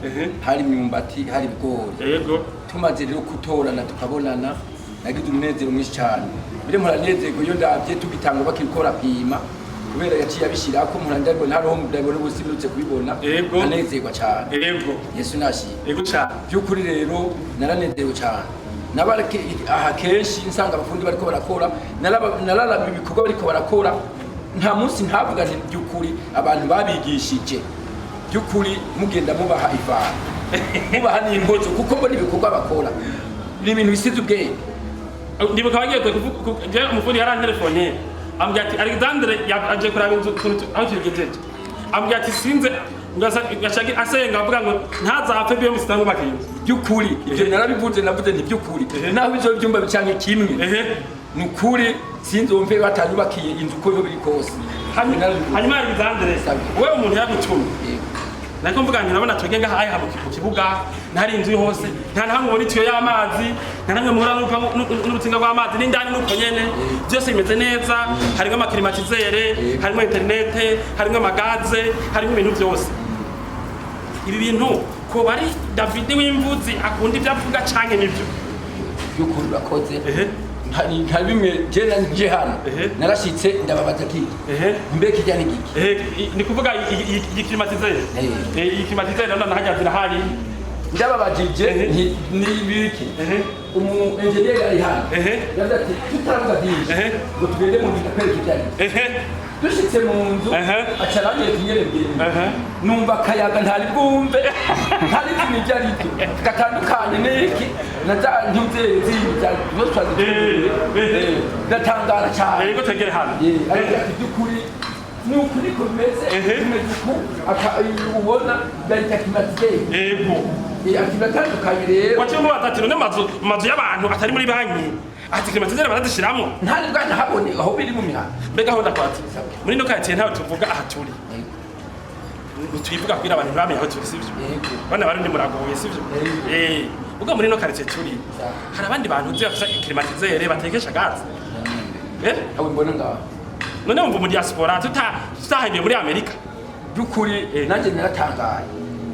hari imyumbati, hari ibigori. Tumaze rero gutorana tukabonana, nagize umunezero mwinshi cyane. Mbere muranezerwa iyo ndabye tugitangura bakirikora pima, kubera yaciye abishyirako, mpora ndabibona hariho, ndabibona ubu simperutse kubibona. Anezerwa cyane. Yesu nashimwe. Yego cyane. By'ukuri rero naranezerewe cyane. Nabareke aha kenshi nsanga abafundi bariko barakora, nararaba ibikorwa bariko barakora, nta munsi ntavuga nti by'ukuri abantu babigishije, by'ukuri mugenda mubaha ivana, mubaha n'impozo, kuko mbona ibikorwa bakora ni ibintu bisize ubwenge. Ndibuka bagiye je umufundi yarantelefone, ambwira ati Alexandre aje kuraba inzu ukuntu aho tuyigejeje. Ambwira ati sinze ngashaka asenga avuga ngo ntazapfe biyo musitanga inzu. By'ukuri ibyo narabivuze, navuze nti by'ukuri naho izo byumba bicanke kimwe, ni ukuri sinzumve batanyubakiye inzu uko biba biri kose. Narabivuze. Hanyuma Alexandre, Sabe. wewe umuntu yagutumye, Yego. nariko mvuga nti urabona twebwe ngaha aya mu kibuga ntari inzu hose, nta na hamwe ubona itiyo y'amazi, nta na hamwe muhura n'urutsinga rw'amazi n'indani nuko nyene byose bimeze neza. Harimo ama climatiseur, harimo internet, harimo amagaze, harimo ibintu byose. Ibi bintu ko bari David w'imvuzi akunda ibyo avuga canke nibyo? By'ukuri urakoze. Nka bimwe je nje hano narashitse ndababaza kiki mbe kijya ni giki. Ni kuvuga iyi climatiseur. Iyi climatiseur rero nahajya zirahari. Ndababajije nti ni ibiki, umu engineer ari hano yavuze ati tutaravuga byinshi ngo tugende mu nzu ndakwereka ibyo ari byo. Dushitse mu nzu aca arambwira ati nyene bwende numva akayaga ntari bwumve, ntari nzi n'ibyo ari byo gatandukanye n'iki na za ntuze zindi za Eh, eh. Ndatangara cyane. Yego, tegere hano. Ariko ati by'ukuri ni ukuri ko bimeze, bimeze uku ubona bayita climatiseur. Ati biratandukanye rero. Waciye umubaza ati none mazu y'abantu atari muri banki, ati climatiseur barazishiramo? Ntari bwanahabone aho biri mu mihanda. Mbega aho ndakwati muri ino quartier ntawe tuvuga aha turi, ntitwivuga kugira abantu ntibamenye aho turi, sivyo? Yego. Bana barundi muragoye, sivyo? Yego. Ubwo muri ino quartier turi hari abandi bantu uzi bafise climatiseur batekesha gaze? Abo mbona ngaho. None wumva mu diaspora tutahembiye muri Amerika? By'ukuri nanjye naratangaye,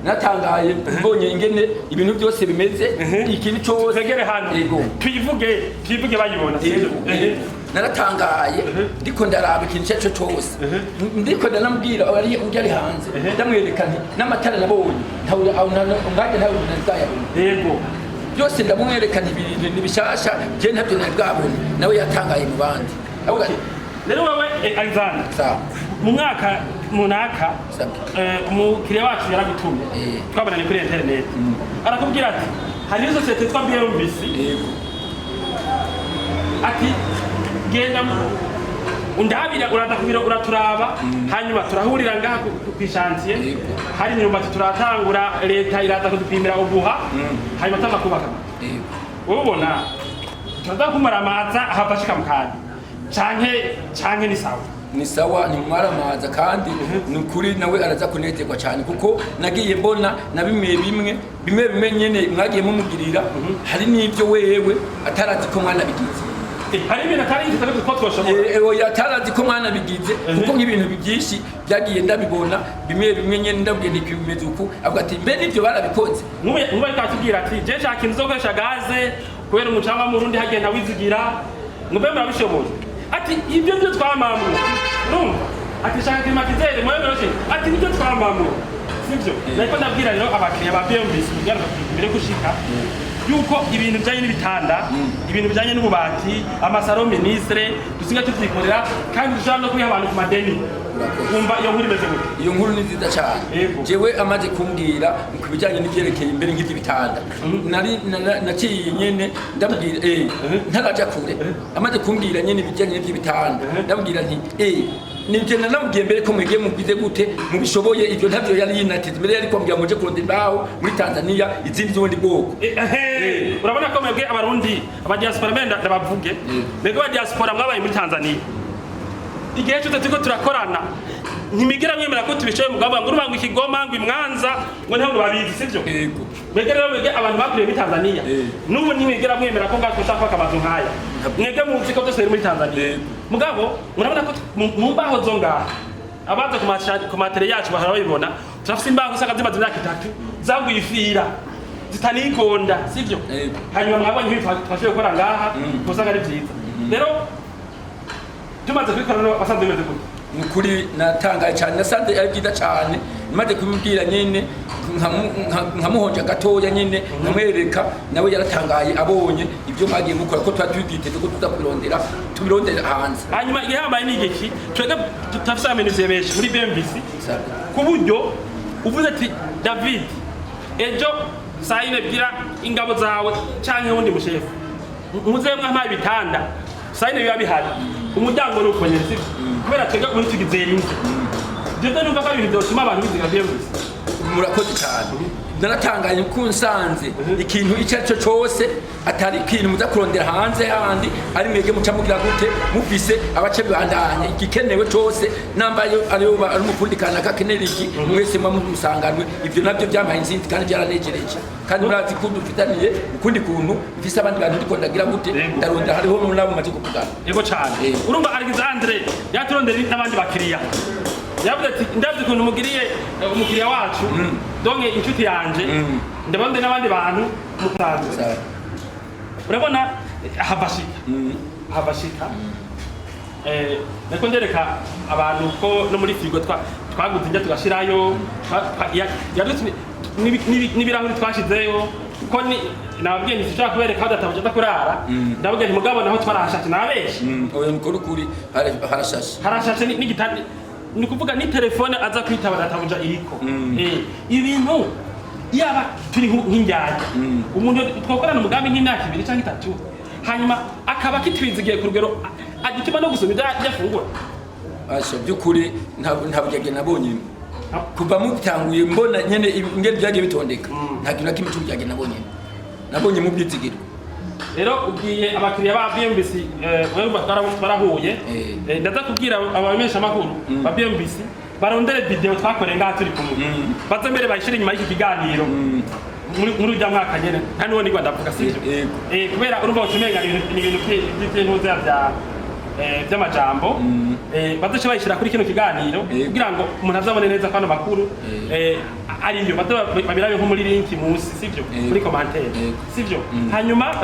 naratangaye mbonye ingene ibintu byose bimeze, ikintu cyose. Twegere hano. Yego. Tuyivuge bayibona, sivyo? Yego. Naratangaye ndiko ndaraba ikintu icyo ari cyo cyose, ndiko ndanamubwira ari ujya ari hanze, ndamwereka nti n'amatara nabonye umwanya ntawe nari bwayabona. Byose ndamwereka nti ibintu ni bishasha, je ntabyo nari bwabone, nawe yatangaye mu bandi. Avuga ati, Rero wewe, Alexander, sawa. mu mwaka munaka Sawa. umukiriya wacu yaragutumye, twabonanye kuri internet, arakubwira ati hariyo sosiyete yitwa BMBC, ati genda undabira uraza kubiro uraturaba, hanyuma turahurira ngaha kw'ishantiye. Hari imyumbati turatangura, leta iraza kudupimira ubuha, hanyuma tuza kubaka. Wowe ubona turaza kumaramaza ahava ashika mu kanya canke ni sawa? Ni sawa, ni mwaramaza, kandi ni ukuri nawe araza kunezerwa cyane, kuko nagiye mbona na bimwe bimwe bimwe bimwe nyene mwagiye mumugirira, hari n'ibyo wewe atarazi ko mwanabigize. Hari ibintu atari yiteze ko twoshobora. Oya, atarazi ko mwanabigize, kuko nk'ibintu byinshi byagiye ndabibona bimwe bimwe nyene ndabwiye nti bimeze uku, avuga ati mbe nibyo barabikoze. Nk'ubu ariko aratubwira ati je nshaka inzu zo gukoresha gaze kubera umucanga mu Burundi hagenda wizigira, ngo mbe murabishoboye? Ati ibyo byo twamamwe, urumva, ati shaka climatiseur mwe murabishoboye, ati nibyo twamamwe, sivyo? Nariko ndabwira rero abakiriya ba BMBC kugira ngo mbere gushika yuko ibintu bijanye n'ibitanda, ibintu bijanye n'ububati, amasaro ministre dusigaye tuvyikorera, kandi dushobora no kubiha abantu ku madeni. Wumva iyo nkuru imeze gute? Iyo nkuru ni nziza cyane. Jewe amaze kumbwira ku bijyanye n'ibyerekeye imbere nk'iby'ibitanda, nari naciye nyene ndabwira ntaraja kure, amaze kumbwira nyene ibijyanye n'iby'ibitanda, ndabwira nti nibyo nanamubwiye mbere ko mwigiye mugize gute mubishoboye, ibyo ntabyo yari yinateze mbere, yari kumbwira muje kurondera imbaho muri Tanzania izindi z'ubundi bwoko. Urabona ko mwebwe abarundi abadiaspora mbere ndabavuge, mwebwe abadiaspora mwabaye muri Tanzania igihe cyose turiko turakorana, ntimigera mwemera ko tubishoboye, mugabo ngo urumva ngo ikigoma ngo imwanza ngo niho ngo babizi, sivyo? Yego. Mwebwe rero, mwebwe abantu bakuriye muri Tanzania, n'ubu ntimwigera mwemera ko ngaho dushaka kubaka amazu nk'aya, mwebwe muzi ko byose biri muri Tanzania. Mugabo murabona ko mu mbaho zo ngaha, abaza ku matere yacu bahora babibona, turafise imbaho usanga zimaze imyaka 3 zaguye ifira zitanigonda, sivyo? Yego. Hanyuma mwabonye nk'ibi twashoboye gukora ngaha, usanga ari byiza. Rero tumaze kubikora rero wasanze bimeze gute? Ni ukuri natangaye cyane, nasanze ari byiza cyane. Maze kubibwira nyene nkamuhonja gatoya nyene nkamwereka, nawe yaratangaye abonye ibyo mwagiye mukora, ko tuba tubyiteze ko tuza kubirondera, tubirondera hanze. Hanyuma igihambaye ni igiki? Twebwe turafise abamenusiye benshi muri BMBC, Sawa. ku buryo uvuze ati David ejo saa yine bwira ingabo zawe canke wundi mushefu muze mwampaye ibitanda, saa yine biba bihari, umuryango ni uko nyene, sivyo? Kubera twebwe ubundi tugizera inzu, ivyo numva ko ari ibintu vyotuma abantu biziga BMBC. Murakoze cyane, naratangaye ko nsanze ikintu icyo ari cyo cyose atari ikintu muza kurondera hanze handi, ari mwebwe muca mugira gute mufise abace bibandanye igikenewe cyose, namba ariyo ari umufundi kanaka akenera iki, mwese muba musanganwe. Ibyo nabyo byampaye intsinzi kandi byaranejereje, kandi murazi ko dufitaniye ukundi kuntu mfise abandi bantu ndiko ndagira gute, ndarondera, hariho n'abo mumaze kuvugana. Yego cyane. Urumva Alexandre yaturondera n'abandi bakiriya, yavuze ati ndabye ukuntu mugiriye umukiriya wacu, donke inshuti yanje, ndabonde n'abandi bantu musanzwe. Sawa. Urabona Havashika, havashika. Nako ndereka abantu ko no muri frigo twaguze indya tugashirayo, n'ibirahuri twashizeyo, ko ni nababwiye nti kubereka aho databuja aza kurara. Ndababwiye nti mugabo naho twarahashashe nabeshe. Oya, nukuri ukuri harashashe. Harashashe n'igitanda, ni ukuvuga ni telefone aza kwitaba databuja iriko. Ibintu yaba turi nk'indyarya, umuntu twakorana umugambi nk'imyaka 2 cyangwa 3, hanyuma akaba akitwizigiye ku rugero agituma no gusoma ibyo afungura. Asha, by'ukuri nta buryarya nabonye kuva mutanguye. Mbona nyene ingene byagiye bitondeka, nta kintu na kimwe c'uburyarya nabonye, nabonye mu bwizigiro. Rero ubwiye abakiriya ba BMBC, wewe twarahuye. Ndaza kubwira abamenyesha makuru ba BMBC barondere video twakoreye ngaha turi kumwe, baze mbere bayishire inyuma y'iki kiganiro muri urya mwaka nyene. Nta nuwo nigwa ndavuga, sivyo? Yego. Kubera urumva ucumenga ni ibintu by'intuza bya by'amajambo. Bazoce bayishira kuri kino kiganiro kugira ngo umuntu azabone neza ko ano makuru ariyo. Baze babirabe nko muri link munsi, sivyo? Muri commentaire, sivyo? Hanyuma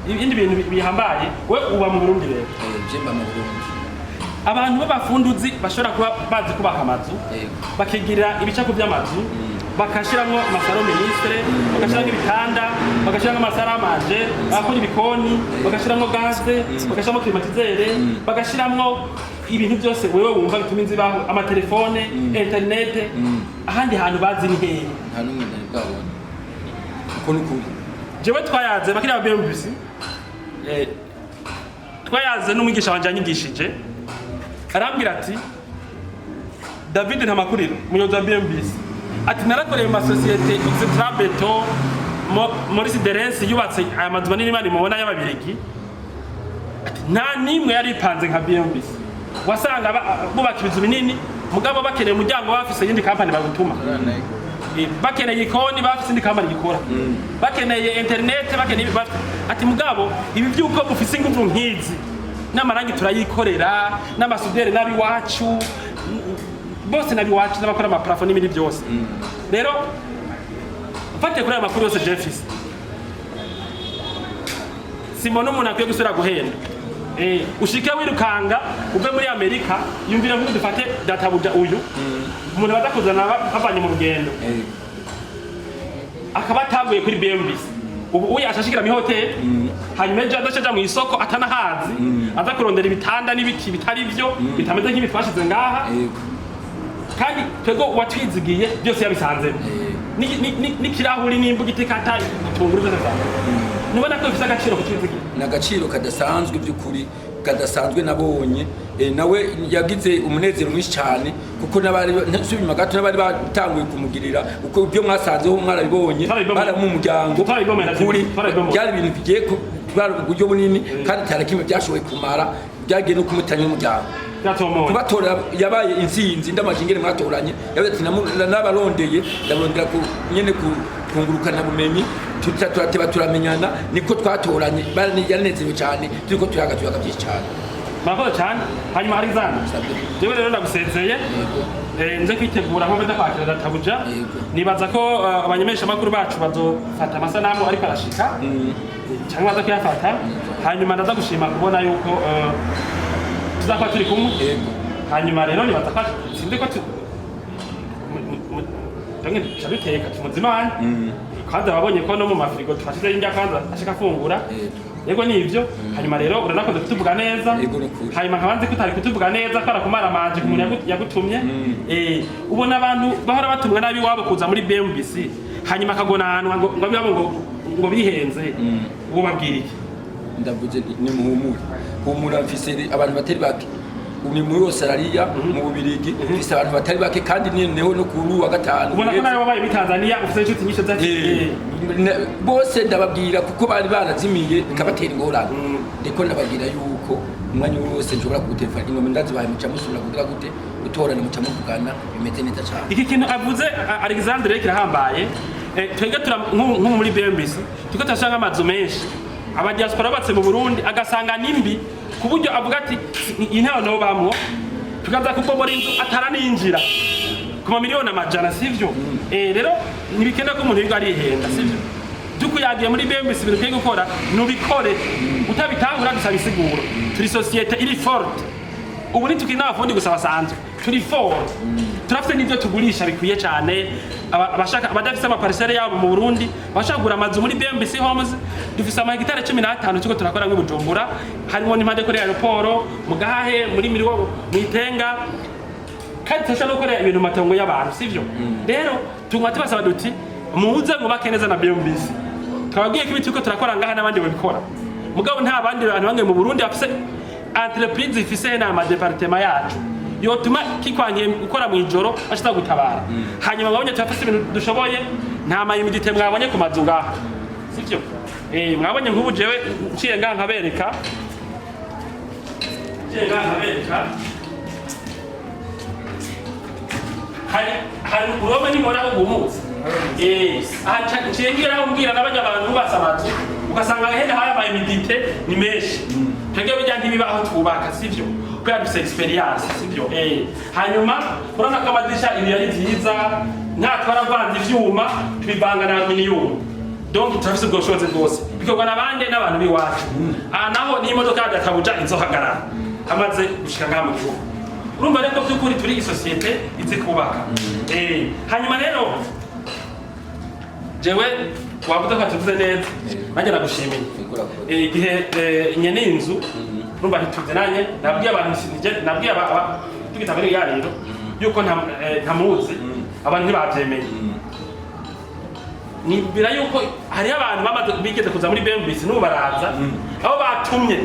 ibindi bintu bihambaye, we uba mu Burundi rero? Je mba mu Burundi. Abantu b'abafunduzi bashobora kuba bazi kubaka amazu, bakigirira ibicapo by'amazu, bagashiramwo ama salon ministre, bagashiramwo ibitanda, bagashiramwo ama salle à manger, bagakora ibikoni, bagashiramwo gaze, bagashiramwo climatiseur, bagashiramwo ibintu byose wewe wumva bituma inzu ibaho, amatelefone, internet, ahandi hantu bazi ni hehe? Nta n'umwe nari bwabone, uko ni ukuri. Jewe twayaze bakiriya ba BMBC, twayaze n'umwigisha wanje yanyigishije, arambwira ati David Ntamakuriro, umuyobozi wa BMBC, ati narakoreye mu masosiyete Extra Beto, Maurice Derens yubatse aya mazu manini manini mubona y'ababirigi, ati nta nimwe yari ipanze nka BMBC. Wasanga bubaka ibizu binini, mugabo bakeneye umuryango bafise iyindi kampani bagutuma, bakeneye ikoni bafise indi kampani gikora, bakeneye internet, bakeneye ati mugabo ibi by'uko mufise ingufu nk'izi n'amarangi turayikorera n'amasudere n'abiwacu bose n'abiwacu n'abakora ama plafond n'ibindi byose. Rero mfatiye kuri aya makuru yose Jeffis, simbona umuntu akwiye gusubira guhenda. Ushike wirukanga uve muri Amerika, yumvira nk'ubu dufate databuja uyu umuntu baza kuzana bavanye mu rugendo, akaba atavuye kuri BMBC, ubu uyu ashashikira mu hoteli, hanyuma ejo adaca aja mu isoko atanahazi, aza kurondera ibitanda n'ibiki bitari byo, bitameze nk'ibi twashize ngaha. Kandi twebwe uwatwizigiye byose yabisanzemo. N'ikirahuri n'imbuga itikata, ibitunguru byose bisanzwe. Nubona ko bifise agaciro kutwizigiye. Ni agaciro kadasanzwe, by'ukuri kadasanzwe nabonye. Nawe yagize umunezero mwinshi cyane, kuko n'abari nsubiye inyuma gato, n'abari batanguye kumugirira uko ibyo mwasanzeho mwarabibonye. Twarabibonye. Bari mu muryango. Twarabibonye, kuri twarabibonye. byari ibintu bigiye kubara uburyo bunini, kandi cyane kimwe byashoboye kumara byagiye no kumutanya n'umuryango. Byatomoye. Kubatora yabaye intsinzi. Ndamaje ingene mwatoranye, yavuze ati nabarondeye, ndabarondera ku nyene ku kungurukana bumenyi, tuza turateba turamenyana, niko twatoranye. Yaranezerewe cyane, turiko tuyaga tuyaga byinshi cyane. Murakoze cyane. Hanyuma Alexander, Sabwe. jewe rero ndagusezeye. Yego. Nze kwitegura nko nza kwakira databuja. Yego. Nibaza ko abanyameshamakuru bacu bazofata amasanamu ariko arashika, cyangwa baza kuyafata. Hanyuma ndaza gushima kubona yuko tuzakuba turi kumwe. Yego. Hanyuma rero nibaza ko sinzi ko donc duca duteka tumuzimane kwanza, babonye ko no mu mafirigo twashizeyo indya kwanza ashika afungura. Yego. Yego, nivyo. Hanyuma rero uranakunze kutuvuga neza. Yego, ni ukuri. Hanyuma nkaba nzi ko utari kutuvuga neza ko arakumaramanje ku muntu yagutumye. Ubona abantu bahora batumwa nabi iwabo kuza muri BMBC, hanyuma akagona ahantu ngo abiwabo ngo bihenze, uwo babwira iki? Ndavuze nti nimuhumure, humura, mfise abantu batari bake ni muri Australia, mu Bubirigi, mfise abantu batari bake, kandi noneho no kuri uwa gatanu Ubona ko nawe wabaye muri Tanzania, ufite inshuti nyinshi za Bose ndababwira, kuko bari barazimiye bikabatera ingorane. Ndiko ndababwira yuko umwanya wose nshobora kugutelefona, ingoma ndazibaye, muca musubira kugira gute, gutorana, muca muvugana, bimeze neza cyane. Iki kintu avuze Alexandre rero kirahambaye. Twebwe nko muri BMBC turiko turashaka amazu menshi abadiaspora bubatse mu Burundi, agasanga nimbi ku buryo avuga ati iyi ntayo nabo bamwo, tukaza kubomora inzu ataraninjira ku mamiliyoni amajana, sivyo? Rero ntibikenewe ko umuntu yirirwa arihenda, sivyo? Tukuyagiye muri BMBC, ibintu ukwiye gukora nubikore, utabitahura dusaba isiguro. Turi société iri forte ubu, ntitukiri n'abafundi gusa basanzwe, turi fort, turafite n'ibyo tugurisha bikwiye cyane. Abashaka, abadafise ama parcelles yabo mu Burundi, bashaka kugura amazu muri BMBC Homes, dufise amahegitare 15 turiko turakora muri Bujumbura, harimo n'impande kuri aéroport, mu Gahahe, muri Miriwo, mu Itenga, kandi turashobora no gukorera ibintu mu matongo y'abantu, sivyo? Rero tuguma tubasaba duti muze mwubake neza na BMBC. Twababwiye ko ibi turiko turakora ngaha n'abandi babikora, mugabo nta bandi bantu bamwe mu Burundi bafise entreprise ifise n'ama départements yacu yotuma kikwankiye gukora mu ijoro bashobora gutabara. Hanyuma mwabonye turafise ibintu dushoboye, nta ma humidité mwabonye ku mazu ngaha, sivyo? Mwabonye nk'ubu jewe nciye ngaha nkabereka, nciye ngaha nkabereka, hari uruhome nimubona ko rwumutse. Aha nciye ngira umbwira n'abajya abantu bubatse amazu, ugasanga henda hayo ama humidité ni menshi. Twebwe bijya ntibiba aho twubaka, sivyo? Kubera dufise expérience, sivyo? Hanyuma urabona ko amadirisha ibi ari vyiza, nta twaravanze ivyuma tubivanga na aluminium, donc turafise ubwo bushobozi bwose, bikorwa n'abandi n'abantu b'iwacu. Aha naho n'imodoka ya databuja izohagarara amaze gushika ngaha mu gihugu. Urumva rero ko by'ukuri turi i société izi kubaka. Hanyuma rero jewe wavuze ko atuvuze neza, nanjye nagushimiye. Igihe nyene inzu urumva ntituzinanye, nabwiye abantu nabwiye tugitanga ibiganiro yuko ntamuzi, abantu ntibavyemeye. Nibwira yuko hariho abantu bamaze bigeze kuza muri BMBC, n'ubu baraza, abo batumye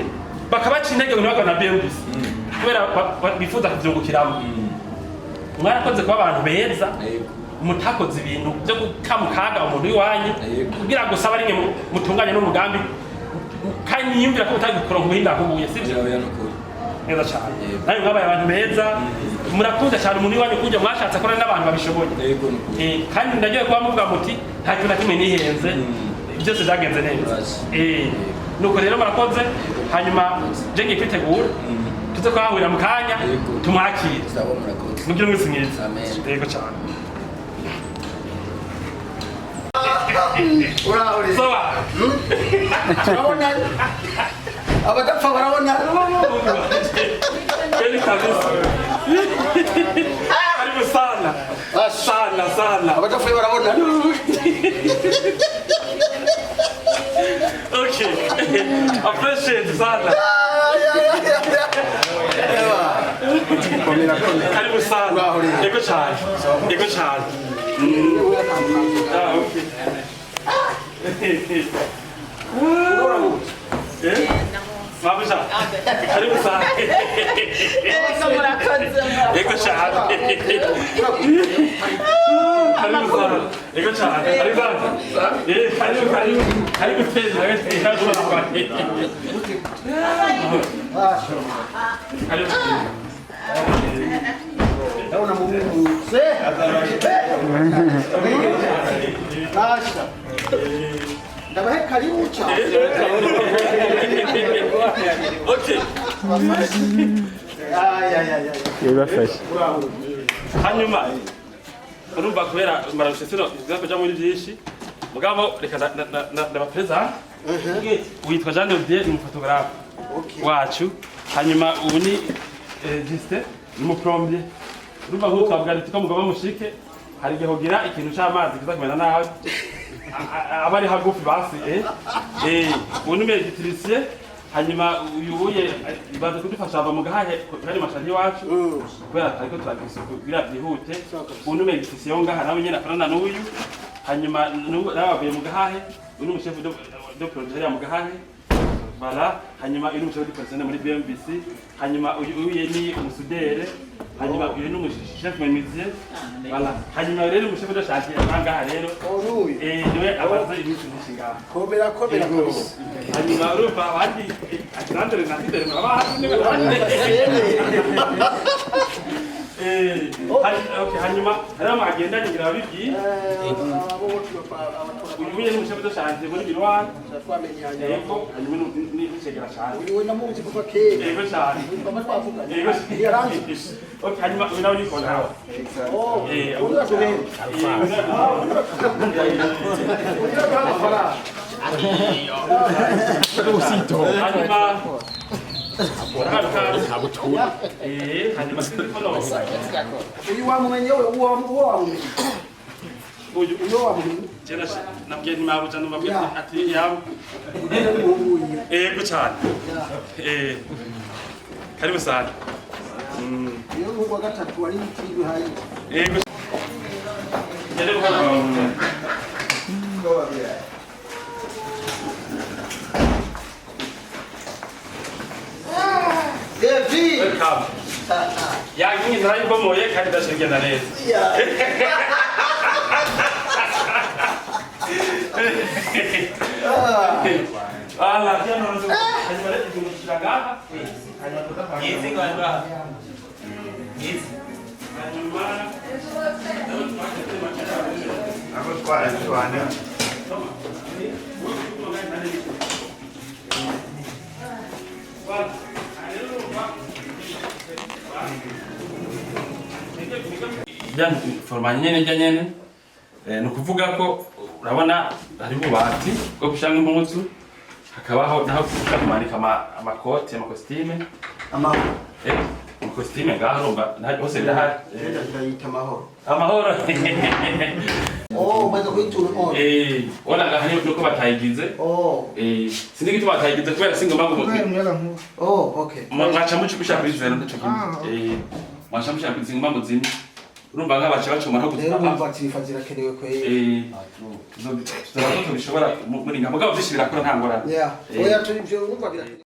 bakabaca intege ngo ntibagane na BMBC kubera bifuza kuvyungukiramo. Mwarakoze kuba abantu beza, mutakoze ibintu byo guta mu kaga umuntu w'iwanyu kugira ngo sabe ari mwe mutunganye n'umugambi, kandi niyumvira ko mutari kuronka ubuhinga nk'ubuye, sivyo? Oya, nukuri. Neza cyane. Yego. Nawe mwabaye abantu beza, murakunda cyane umuntu w'iwanyu, kujya mwashatse akora n'abantu babishoboye. Yego, nukuri. Kandi ndagiye kuba muvuga muti nta kintu na kimwe nihenze, byose byagenze neza. Urazi. Nuko rero murakoze. Hanyuma je ngiye kwitegura, tuze kuhahurira mu kanya, Yego. tumwakire. Sawa, murakoze. Mugire umunsi mwiza. Amen. Yego cyane. Uraho. Sawa. Turabona abadapfa barabona. Kweli kabisa, karibu sana sana sana. Abadapfa barabona. Okay, appreciate sana. Komera, komera. Karibu sana. Uraho rero. Yego cyane, yego cyane. Ah, okay. Eh? Mabuja, karibu sana. Ego, murakoze. Yego cyane. Karibu sana. Yego cyane. Karibu sana. Karibu, karibu. Karibu tena. Karibu. Karibu. Ndabona muhumutse. Basha, ndabahe karibu cyane. Okay. Ay, ay, ay, ay. Yabafashe. Uraho. Hanyuma urumva kubera mararushe sino nziza kuja muri byinshi, mugabo reka ndabapresente. Witwa Jean de Dieu, ni umu photographe wacu. Hanyuma ubu ni Justin, ni umu plombier. Urumva nk'ubu twavuga ati ko mugomba mushike, hari igihe hogira ikintu c'amazi kiza kumera nabi, aba ari hagufi basi. Ubu ni électricien. Hanyuma uyu uye baza kudufasha ava mu Gahahe kari mashari iwacu, kubera ariko turagira isuku kugira byihute. Ubu ni électricien wo ngaha, nawe nyene akorana n'uyu. Hanyuma nawe avuye mu Gahahe, uyu ni umu chef de projet hariya mu Gahahe. Voilà. Hanyuma uyu ni umu chef de projet muri BMBC. Hanyuma uyu uyu ni umu soudeur. Hanyuma uyu ni umu chef menuisier. Voilà. Hanyuma rero umu chef de chantier ngaha rero Oruyu. Niwe abaza iminsi myinshi ngaha. Komera, komera kabisa. Hanyuma urumva abandi, Alexandre na Fidele murabazi niwe. Okay, hanyuma hariho mwagendanye ngira babibwiye. Abo abatora. Uyu nyene n'umushefu dushanze muri miroir. Twamenyanye. Yego, hanyuma n'icegera cane. Uyu we namuzi kuva kera. Yego cane. Twama twavuganye. Yego. Yaranze. Okay, hanyuma uyu nawe ni kontawe. Oh, Eh, uyu atuhenda. Uyu aduha amafaranga. Hanyuma hanyuma sinzi ko no Uyu wamumenye we, uwo uwo wamumenye. Uyu Uyu wamumenye. jena nabwiye ntimabuja numabwiye ati yawe. Uyu ni umuhungu wiwe. Yego cyane. Karibu sana. Uyu ni umuhungu wa gatatu wari yitiwe hayi. Yego. Ngende gukora. David. Welcome. Yaginye narayibomoye kandi ndashigenda neza. Ala, hanyuma rero ikintu kiraga. Hanyuma tuza. Hanyuma Abo twarashwana. Ya foroma nyene ijya nyene. Ni ukuvuga ko urabona hari ububati bwo gushyiramo impuzu, hakabaho naho ushobora kumanika amakoti, amakositime. Amahoro. Amakositime ngaho urumva hose birahari. Ndayita amahoro. Amahoro. Oh, umaze kuyitura on. Ubona ngaha nuko batayigize. Oh. Sinzi igituma batayigize kubera singomba ngo Oh, okay. mwaca muca kuri zero ntaco kimwe. Mwaca mushaka kuri zingomba ngo zimwe urumva nk'abaca bacoma no Rero gutaka. urumva ati zirakenewe kweli. Tuzaba tubishobora muri nga mugabo byinshi birakora nta ngorane. Yeah. Oya turi ibyo urumva birakenewe.